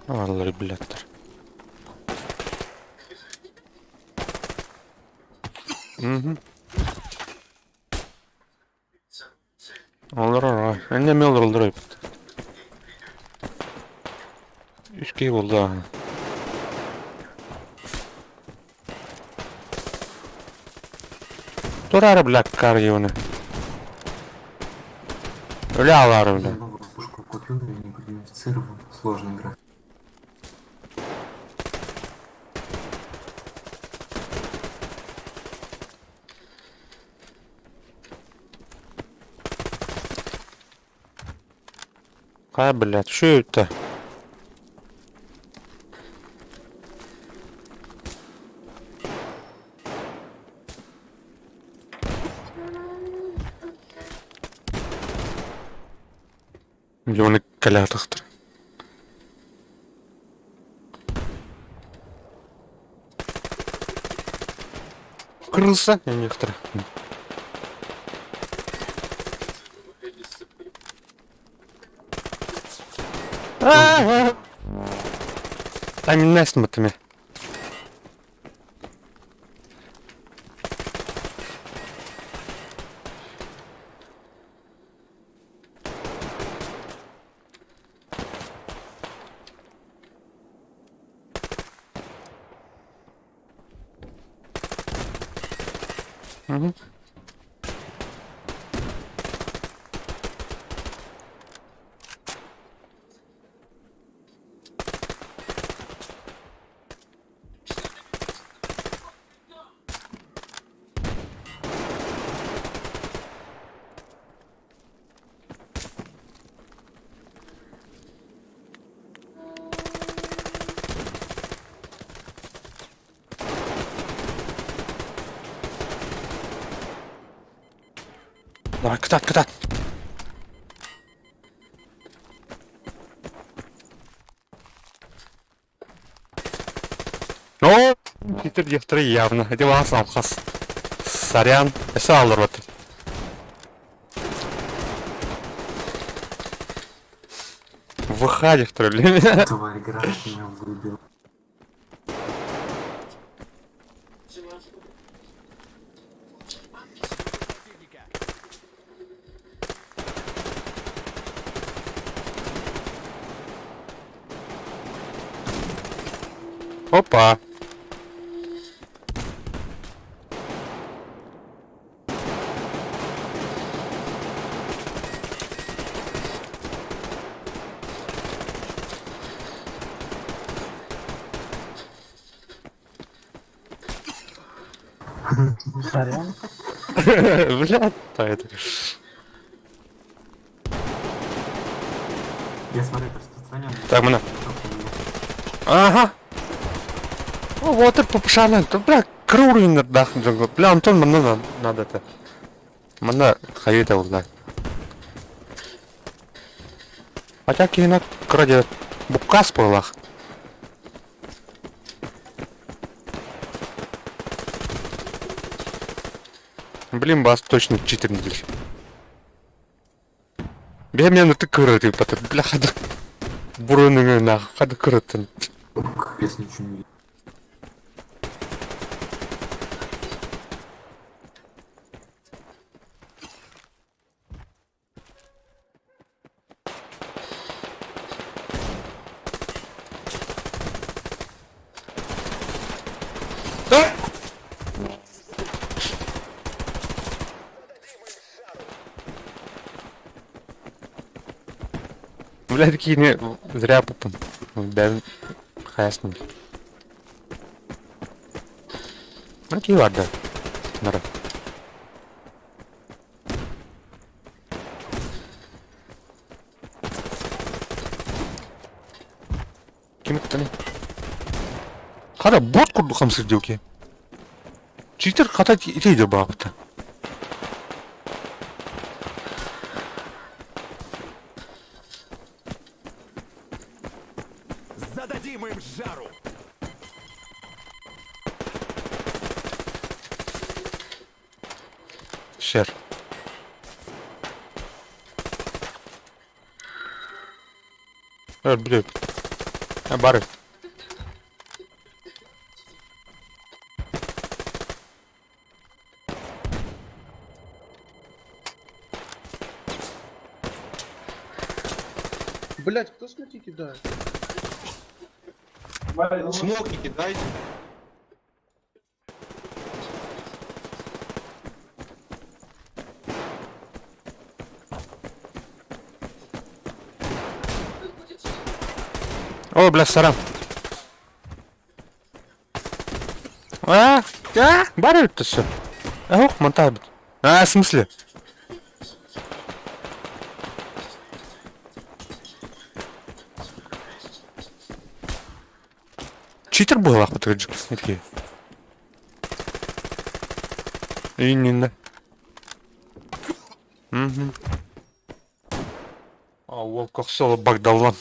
[SPEAKER 2] Аллар блядтар. Угу. Олорор, эмне эме олороллор эбит. Үс киһи буолла. Турары бля карьоны. Бля алары бля.
[SPEAKER 3] Я новую пушку купил, я не идентифицировал. Сложно играть.
[SPEAKER 2] А, блядь, что это? Миллионы калятахтар. Крыса некоторые. Аминнес мытыме. Угу. Давай, кытаат, кытаат! О, Питер диэхтэрэ явно. Ити баас алхас. Сорян. Өссө алларбат. ВХ диэхтэрэ, блин.
[SPEAKER 5] Тварь, град меня выбил.
[SPEAKER 2] Опа!
[SPEAKER 3] Сорян.
[SPEAKER 2] Блядь, да это.
[SPEAKER 5] Я смотрю, это распространенный.
[SPEAKER 2] Так, мына. Ага. О, вот и попшана. Бля, круг Бля, Антон, манна надо это. Манна хайыта улла. Хотя киһини кыра диэбэт буккаас буоллах. Блин, бас точно читер диир. Бэйэм мен ытык кырытыы бля хада буруйун хада кырыттын.
[SPEAKER 5] Капец, ничего не видно.
[SPEAKER 2] Да! Бля, такие не зря пупын. Бэм хайасны. Окей, ладно. Нара. Ким ыттыный? Хара бот курдук хамсыыр диэки. Читер хата итейде баабыта.
[SPEAKER 1] Зададим им жару!
[SPEAKER 2] Шер. Э, блядь. Э, бары.
[SPEAKER 7] Блять, кто смоки кидает?
[SPEAKER 8] Смоки кидайте.
[SPEAKER 2] О, бля, сарам. А, а, бары это все. Ох, монтаж. А, в смысле? Читер был, ах, вот такие. И не на. Угу. А, уол көхсө багдаллан.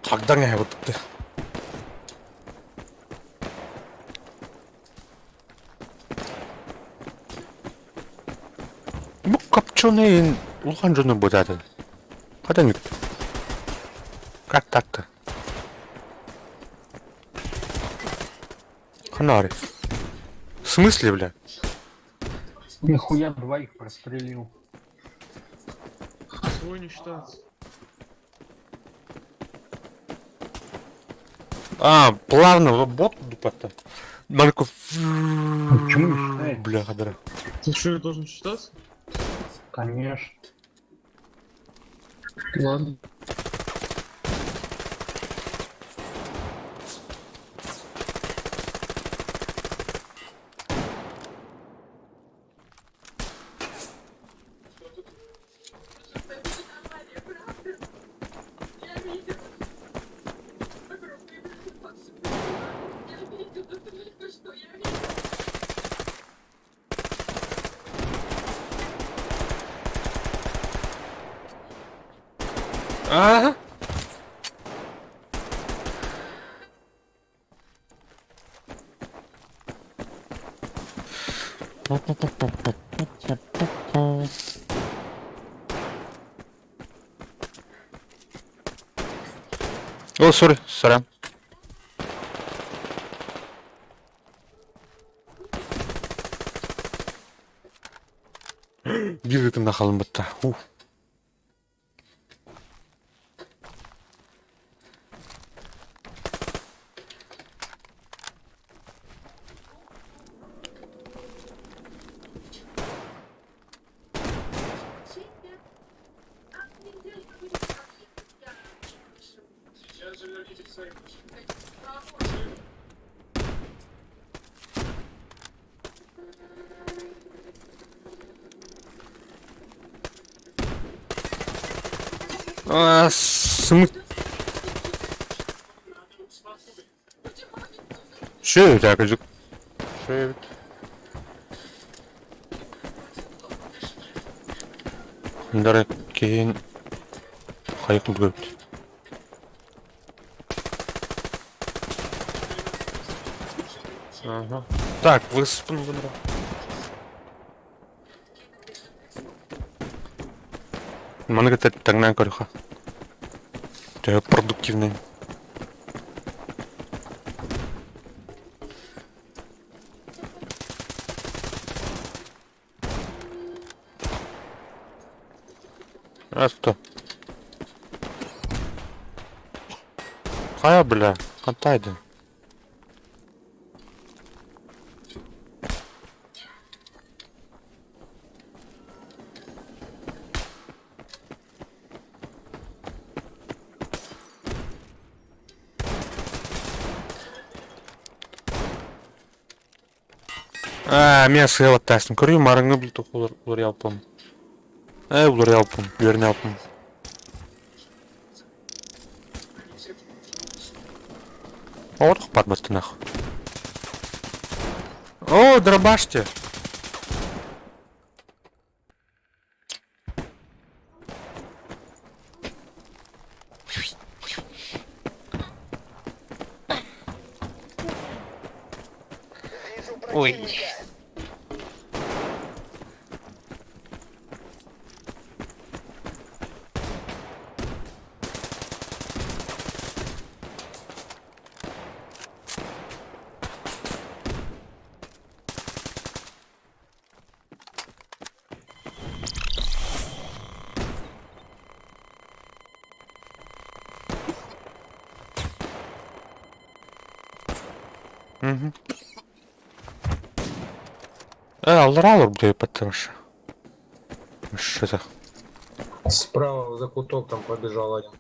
[SPEAKER 2] Хагдаң эһэ Бу копченый улахан дьону бытаатын. Хата Как так-то? Ханари. В смысле, бля?
[SPEAKER 3] Нихуя двоих прострелил.
[SPEAKER 7] Свой не считается.
[SPEAKER 2] А, плавно, бот дупа-то. Марков.
[SPEAKER 4] А почему не считает?
[SPEAKER 2] Бляха, дыра.
[SPEAKER 7] Ты что, я должен считаться?
[SPEAKER 4] Конечно.
[SPEAKER 7] Ладно.
[SPEAKER 2] Ага. О, сори, сорян. Биир ытымна халым батта. Ух. А, сымыт. Шö это Шö Ndara кейін хайқыл көріпті. Ага. Так, выспын бұнда. Маны кытта таҥнаан көрүөххэ. Төһө продуктивный. А что? Хайа, бля, хантайдын. Аа, мен сыйылаттаастым. Көрүү марыңы бил уларыялпым. Э, уларыялпым, үөрэнэлпым. Оҕотох барбаттынах. О, дробашьте! Ой. Мгм. Э, алларалар потому Что это?
[SPEAKER 8] Справа в закуток там побежал один.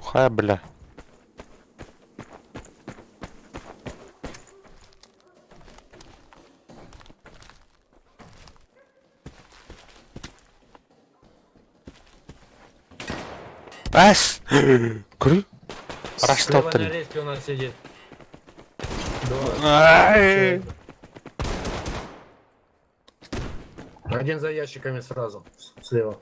[SPEAKER 2] Хай, бля. Ас! Көрүй?
[SPEAKER 8] Слева на
[SPEAKER 2] Рашталтын.
[SPEAKER 8] ресте у нас сидит.
[SPEAKER 2] Ай!
[SPEAKER 8] Один за ящиками сразу, слева.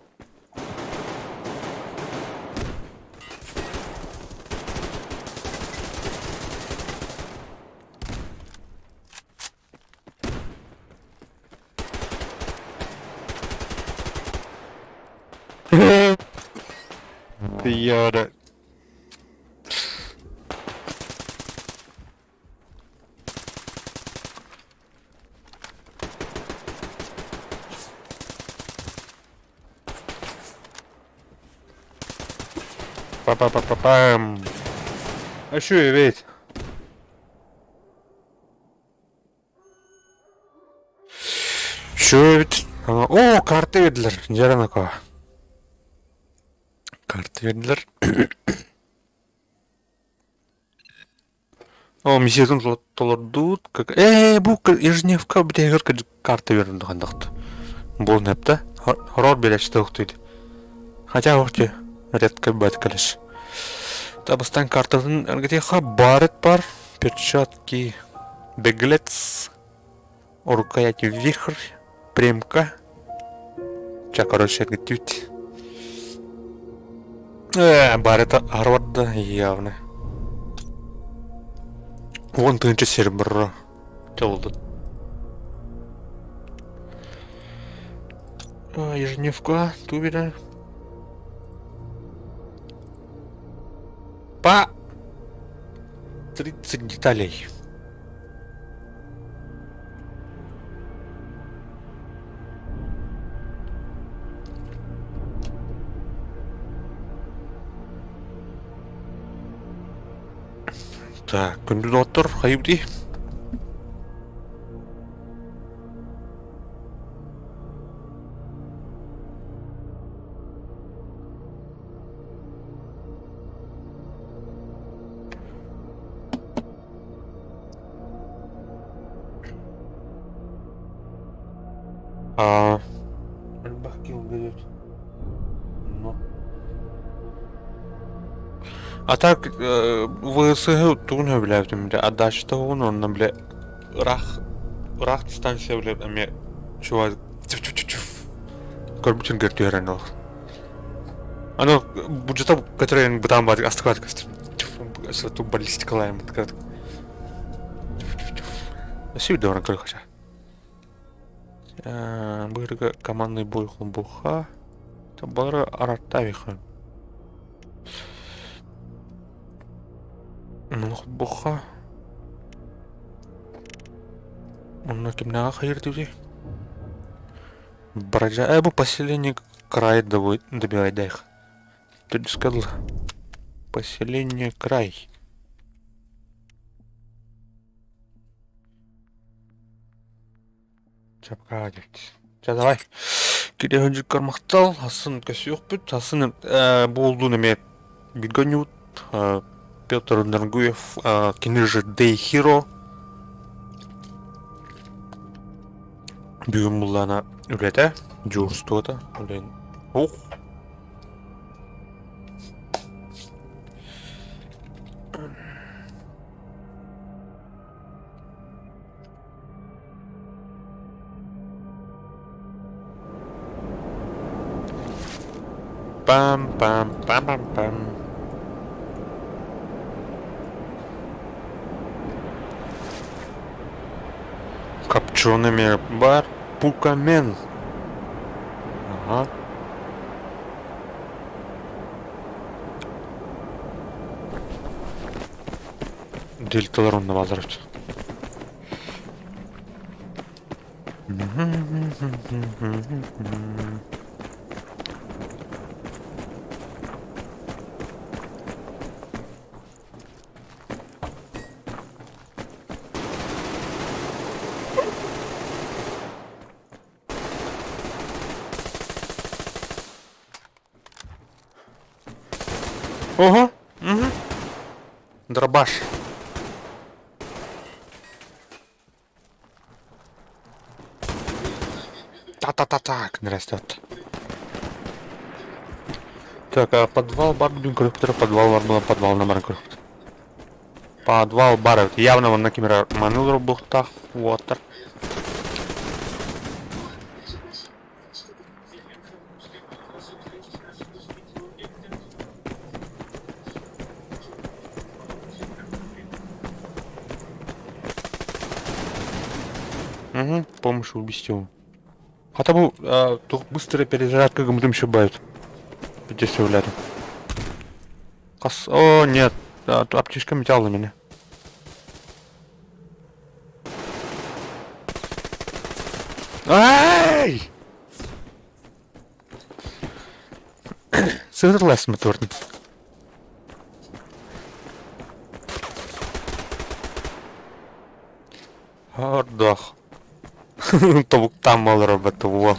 [SPEAKER 2] Йода. Па-па-па-па-пам. Үчүгэй эбит. Үчүгэй эбит. Оо, карта биэрдилэр. Дьэ Карта биэрдилэр. О, миссиятын толордубут. Ээ, бу ежедневка бүтэһигэр карта биэрдим хандахт. Буолун эптэ. Хорор биэрээччи тохтуйд. Хотя охти редко бывает кэлэш. Табыстан картатын эргитиэхэ барыт бар, перчатки, беглец, рукояти вихрь, премка. Ча, короче, эргиттибит. Ээ, барыта арварда явно. 10 000 серебро. Толдут. Ежедневка, тубера. По 30 деталей. Так, күндү доҕоттор, хайыбытый? Аа, элбэх килбэйэр. Но. А так ВСГ тугун сөбүлээбитим бile отдачата угун онно бile ыраах ыраах дистанция бile эмиэ чувак көрбүтүн көрдүөрэн ол. Аны бюджета который бытаан баатык астык көстөр. Ту баллистикалаем Өссө баран көрөхө. Быырга командный бой холбуха. Бары араттавиха. Холбуха. Онно кимнээҕэ хайыр дии? Бродя... Э, бу поселение край добивайдаих. Төрдүскэ дылы. Поселение край. Чапка диэбит. Чэ давай. Кириэһүнчүккэр махтал. Асын көсүөхпүт. Асын буолдун эмиэ бииргэ оонньуубут. Петр Нергуев, кини же Day Hero. Бүгүн буллаана үлэтэ, дьуурустуота, үлэн. Ух. Пам-пам-пам-пам-пам. Копчеными бар пукамен. Ага. Дельталар онно баалар эбит. Ого! Угу. Дробаш. Та-та-та-так, растет. Так, а подвал бар, блин, подвал бар было, подвал на бар Подвал бар, явно вон на камера маневр бухтах, water. Угу, помощь убийству. Хотя бы тут быстрая перезарядка гымытым еще бывает. Представляю. Кас... О, нет, аптечка металла меня. Ай! Сыгырлас моторный. Ордох. Тобуктаан олорор уол.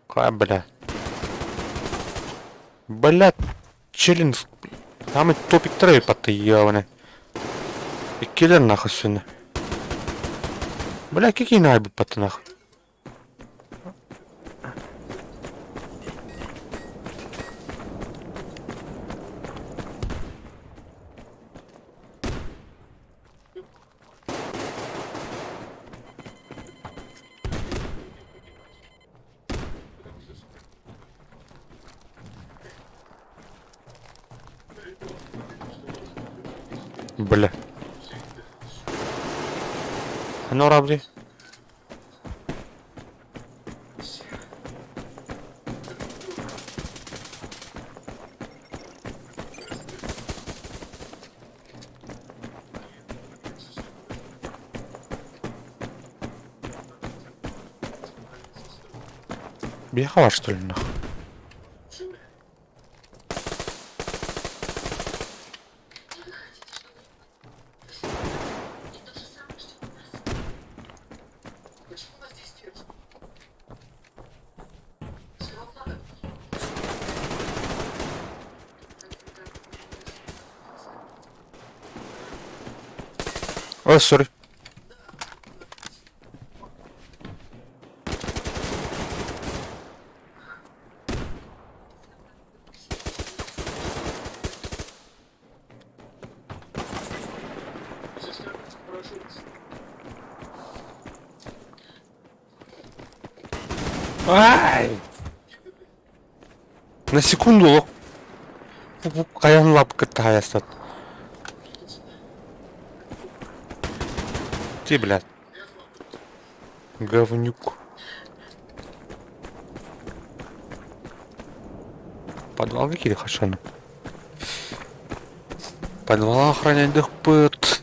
[SPEAKER 2] Ка, бля. Бля, челлендж. Там и топик трей потыяваны. И киллер нахуй сюда. Бля, какие найбы паты нахуй. Бля. Ну, рабди. Бегала, что ли, нахуй? Ой, сори. Ай! На секунду лох. Хайан лапка таястат. Ты, блядь. Говнюк. Подвал какие хашаны? Подвал охранять дыхпыт.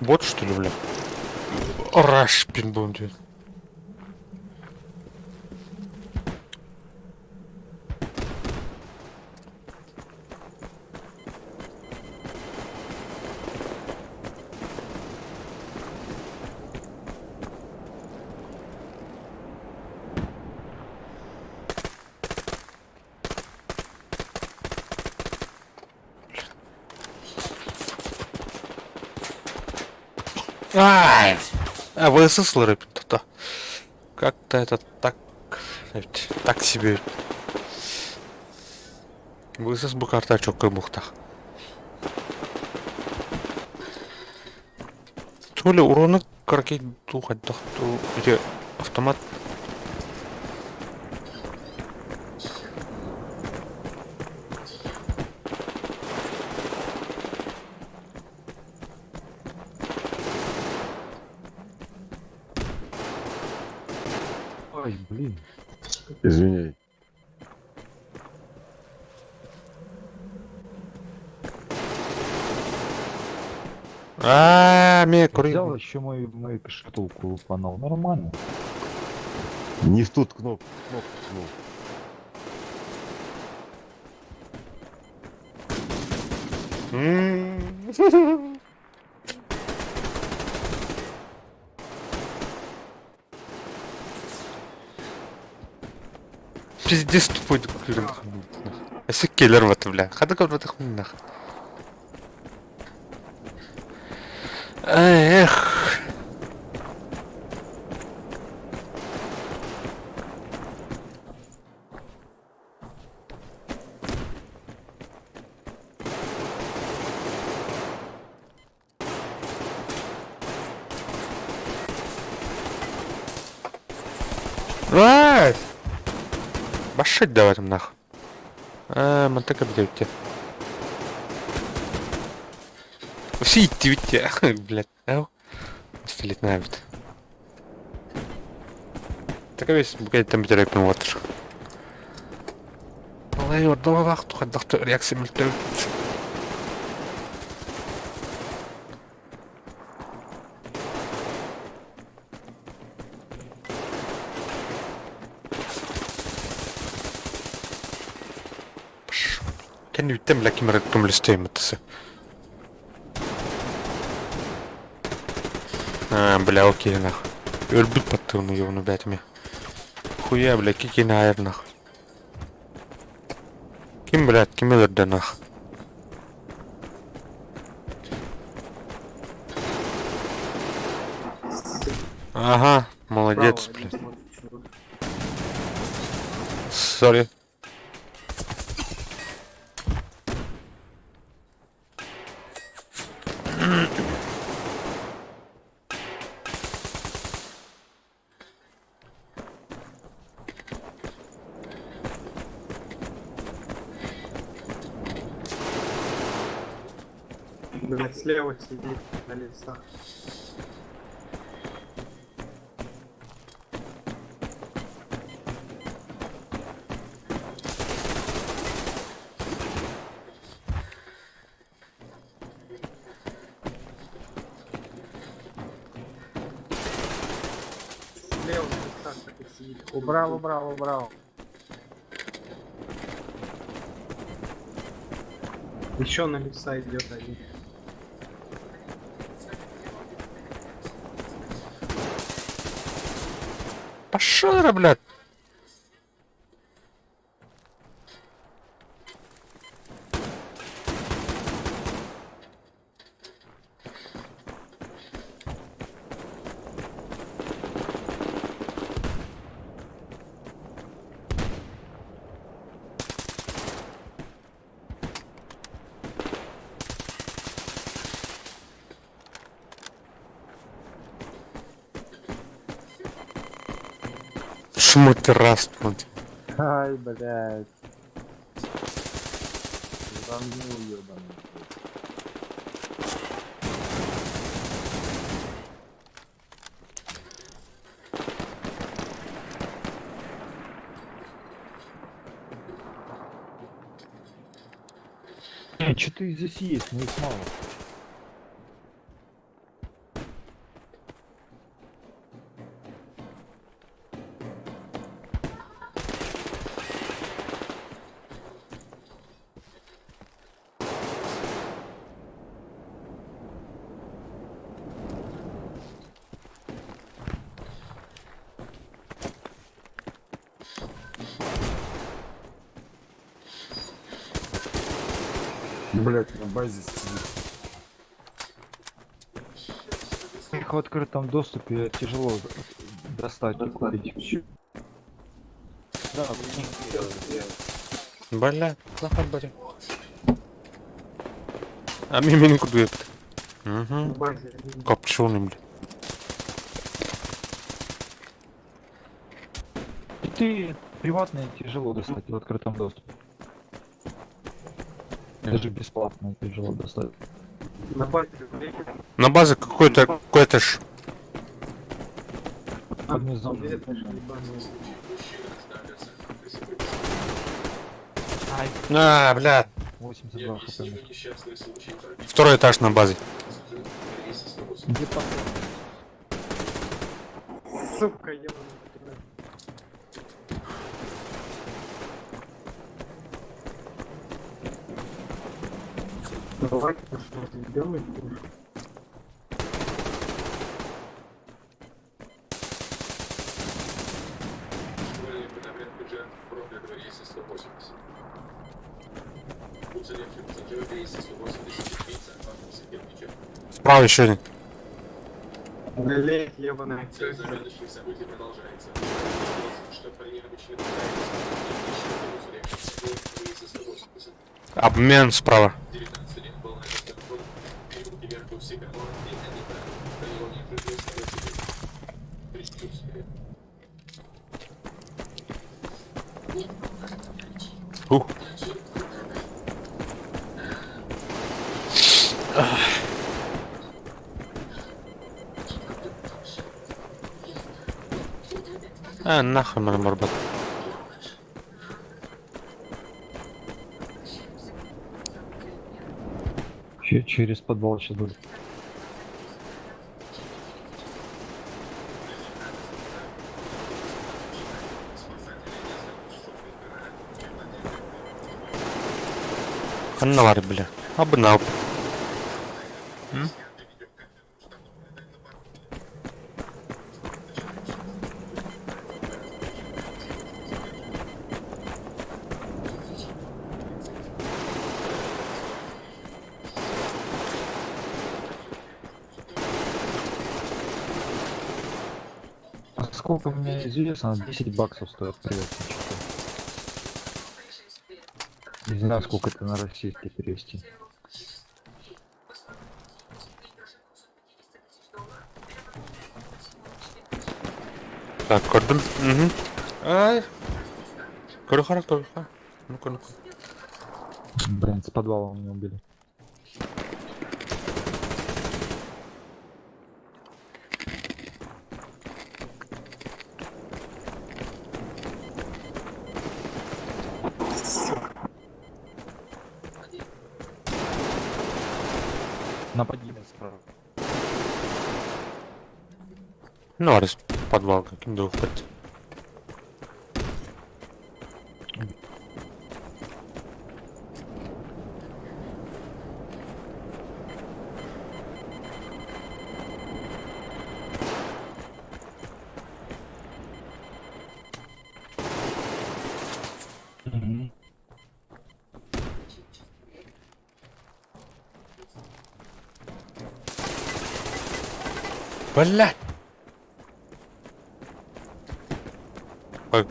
[SPEAKER 2] Бот что ли, бля? Раш пинбон. Ай! А, ВСС то Как-то это так... Так себе. ВСС бу карта чоккой бухтах. То ли урона каракей духа то эти автомат.
[SPEAKER 4] Ой, блин.
[SPEAKER 9] Извиняй.
[SPEAKER 2] А, ме кури.
[SPEAKER 10] Взял еще мою шкатулку лупанул. Нормально.
[SPEAKER 9] Не в тут кнопку, кнопку ткнул.
[SPEAKER 2] Пиздец тупой. Эссе киллер вот, бля. Хада вот нах. Эх. Ай! Башить давай там нах. Аа, мантака битэ. Все идти блядь. Пистолетнаабыт. Такабис букеттан бүтэрээппин уотар. Алай ордололаах тухайдахта реакция мөлтөөбүт. Кэнниттэн бля ким эрэ көмөлөстөймөттөсө. А, бля, окей, нахуй. Өлбүт баттыгын уйугуну бээтими. Хуя, бля, кикини айар нах. Ким, блядь, ким өлөрдө нах? Ага, молодец,
[SPEAKER 7] Справа один
[SPEAKER 2] блядь.
[SPEAKER 7] смотрит, чувак.
[SPEAKER 2] Сори.
[SPEAKER 7] Блядь, слева сидит на лесах. Слева на лесах так и сидит.
[SPEAKER 10] Убрал, убрал, убрал.
[SPEAKER 7] Еще на леса идет один.
[SPEAKER 2] Пошел, блядь. Шмут раз, блядь.
[SPEAKER 10] Ай, блядь. Замнул, ебаный.
[SPEAKER 4] Не, что-то их здесь есть, но их мало.
[SPEAKER 5] Блять, на базе сидит.
[SPEAKER 4] Их в открытом доступе тяжело достать и купить. Да,
[SPEAKER 2] Бля, плохо, блядь. А мимо никуда это. Угу.
[SPEAKER 7] Базе один.
[SPEAKER 2] Копченый, блядь.
[SPEAKER 4] Ты приватные тяжело достать в открытом доступе. Даже бесплатно тяжело достать.
[SPEAKER 7] На базе блядь.
[SPEAKER 2] На базе какой-то какой-то ж.
[SPEAKER 4] Под низом.
[SPEAKER 7] Где-то же ебаный.
[SPEAKER 2] А, бля.
[SPEAKER 4] 82 хп.
[SPEAKER 2] Второй этаж на базе.
[SPEAKER 4] Где патрон?
[SPEAKER 7] Сука, ебаный. Давайте что-то сделаем.
[SPEAKER 2] Справа еще один.
[SPEAKER 7] Блять, ебаная крыса.
[SPEAKER 2] Обмен справа. Ух. А, нахуй манан барбат.
[SPEAKER 4] Через подвал сейчас будет.
[SPEAKER 2] Ханна баар бile. Абынап.
[SPEAKER 4] Сколько мне известно, 10 баксов стоит привет. Не знаю, сколько это на российский перевести.
[SPEAKER 2] Так, көрдүм. Мгм. Ай. Көрө харах, көрө харах. Ну-ка, ну-ка.
[SPEAKER 4] Блин, с подвала меня убили. Напади на справа.
[SPEAKER 2] Ну, арыс подвал каким да уходит.
[SPEAKER 4] Мгм.
[SPEAKER 2] Блядь! Ой.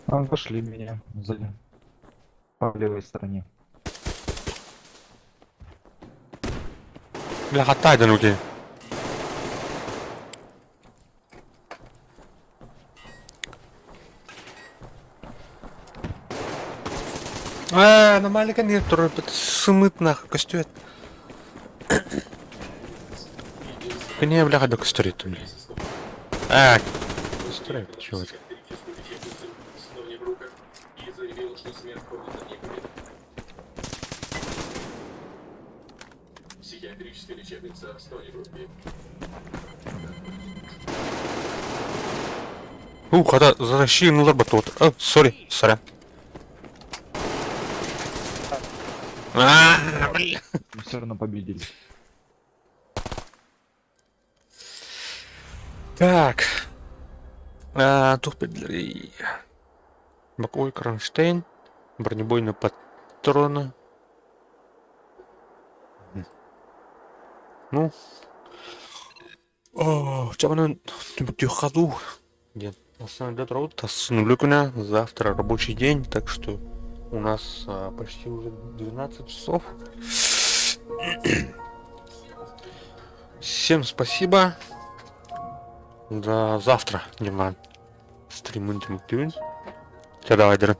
[SPEAKER 4] А, пошли меня сзади. По левой стороне.
[SPEAKER 2] Бля, хатайдан уки. А, нормально, конечно, сымыт нахуй, костюет. Не, бляха, да кострит, бля. А, кострит, чего это? Ух, это защищен лорбатот. О, сори, сорян. А, бля.
[SPEAKER 4] Мы все равно победили.
[SPEAKER 2] Так. А, тух биллэрий. Боковой кронштейн. Бронебойные патроны. Ну. О, чабаны ходу. Нет, на самом деле Завтра рабочий день, так что у нас почти уже 12 часов. Всем спасибо. До завтра, Диман. Стрим Давай, давай.